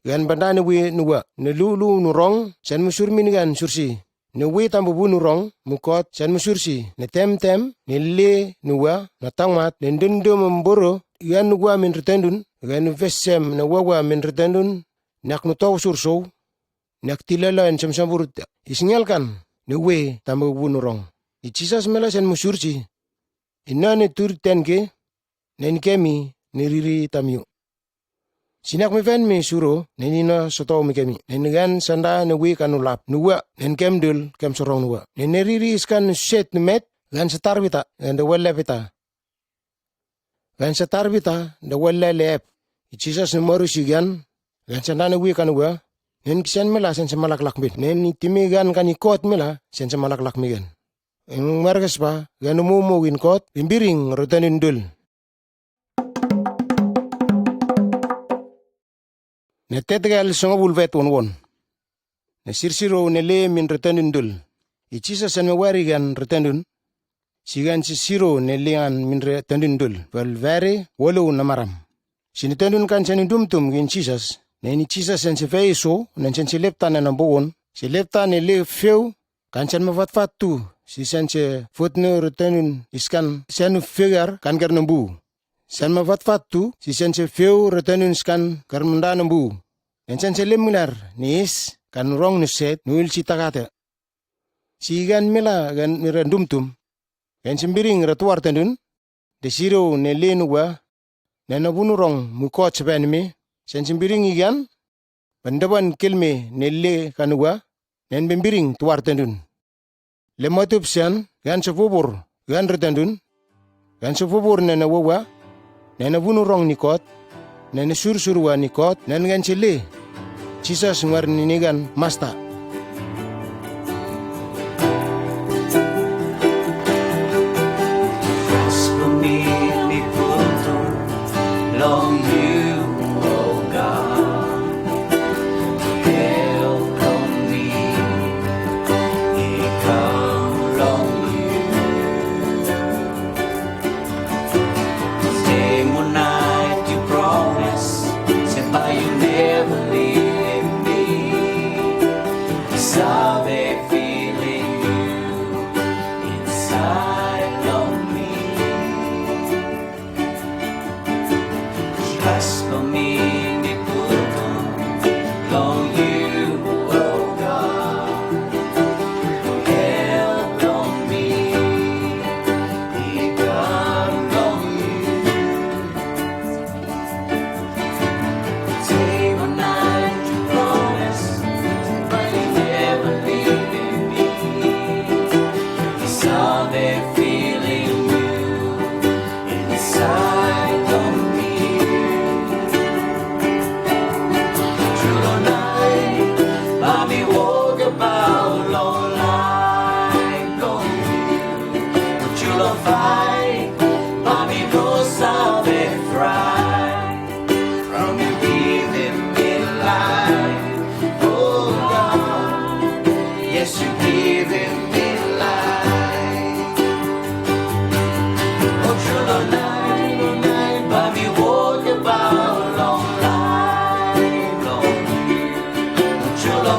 Gan bandani wi nu wa, ne lu lu nu rong, sen mu sur min gan sursi. Ne wi tambu bu nu rong, mu kot, sen mu sursi. Ne tem tem, ne le nu wa, na tangmat, ne ndun dum mburu, igan nu wa min retendun, igan nu vesem, ne wa wa min retendun, nak nu tau surso, nak tilala en sem sem burut. Isngal kan, ne wi tambu bu nu rong. I Jesus mela sen mu sursi. Ina ne tur ten ke, nen kemi, ne riri tamiu. Sinak mi ven mi suro, nen ina soto mi kemi, nen gan sanda ne wi kan nu lap, nu wa, nen kem dul, kem sorong nu wa. Nen ne riri iskan set nu met, gan setar bita, gan de welle bita. Gan setar bita, de welle le ep. I Jesus nu moru si gan, gan sanda ne wi kan nu wa, nen kisen mela sen semalak lak mit, nen itimi gan kan i kot mela, sen semalak lak mi gan. Eng margas ba, gan nu mu mu gin kot, bimbiring rotan indul. Ne tetegal sungabul vet won won. Ne sirsiro ne le min retendun dul. I Jesus sen me wari gan retendun. Sigan sisiro ne le an min retendun dul. Vel vere wolo na maram. Si ne tendun kan sen dum tum gin Jesus. Ne ni Jesus sen se vei so, nen sen se lepta ne na boon. Se lepta ne le feu, kan sen me vat vat tu. Si sen se fotne retendun iskan sen fegar kan gar nambu. Sen ma vat vat tu, si sen se feu retenun skan karmunda nambu. Nen sen se lemnar, ni is, kan rong ni set, nu il si takate. Si gan mela gan mi rendum tum. Gan sen biring ratuar tendun, de siro ne le nu wa, ne na bunu rong mu kot se ben mi, sen sen biring igan, Bendaban kilmi ne le kan wa, nen bembiring tuar tendun. Le matup sian, gan se fubur, gan retendun, gan se fubur ne na wawa, ne na bunu rong ni kot, ne na sur sur wa ni kot, nen gan se le. Jesus nguernigan masta. Stay one night, you promise, seh, but you never leaving me. Sabe feeling you inside of me. Trust for me, mi purton, long you, oh God. Help on me, mi God, long you. Day or night, you promise, but you never leaving me. Sabe feeling you inside of me. Through the night, let me walk about long like on you. But you love fight, let me go sabe fright. From you giving me life, oh God, yes, you giving me life. Oh, through the night, oh night, let me walk about long life, long. Through the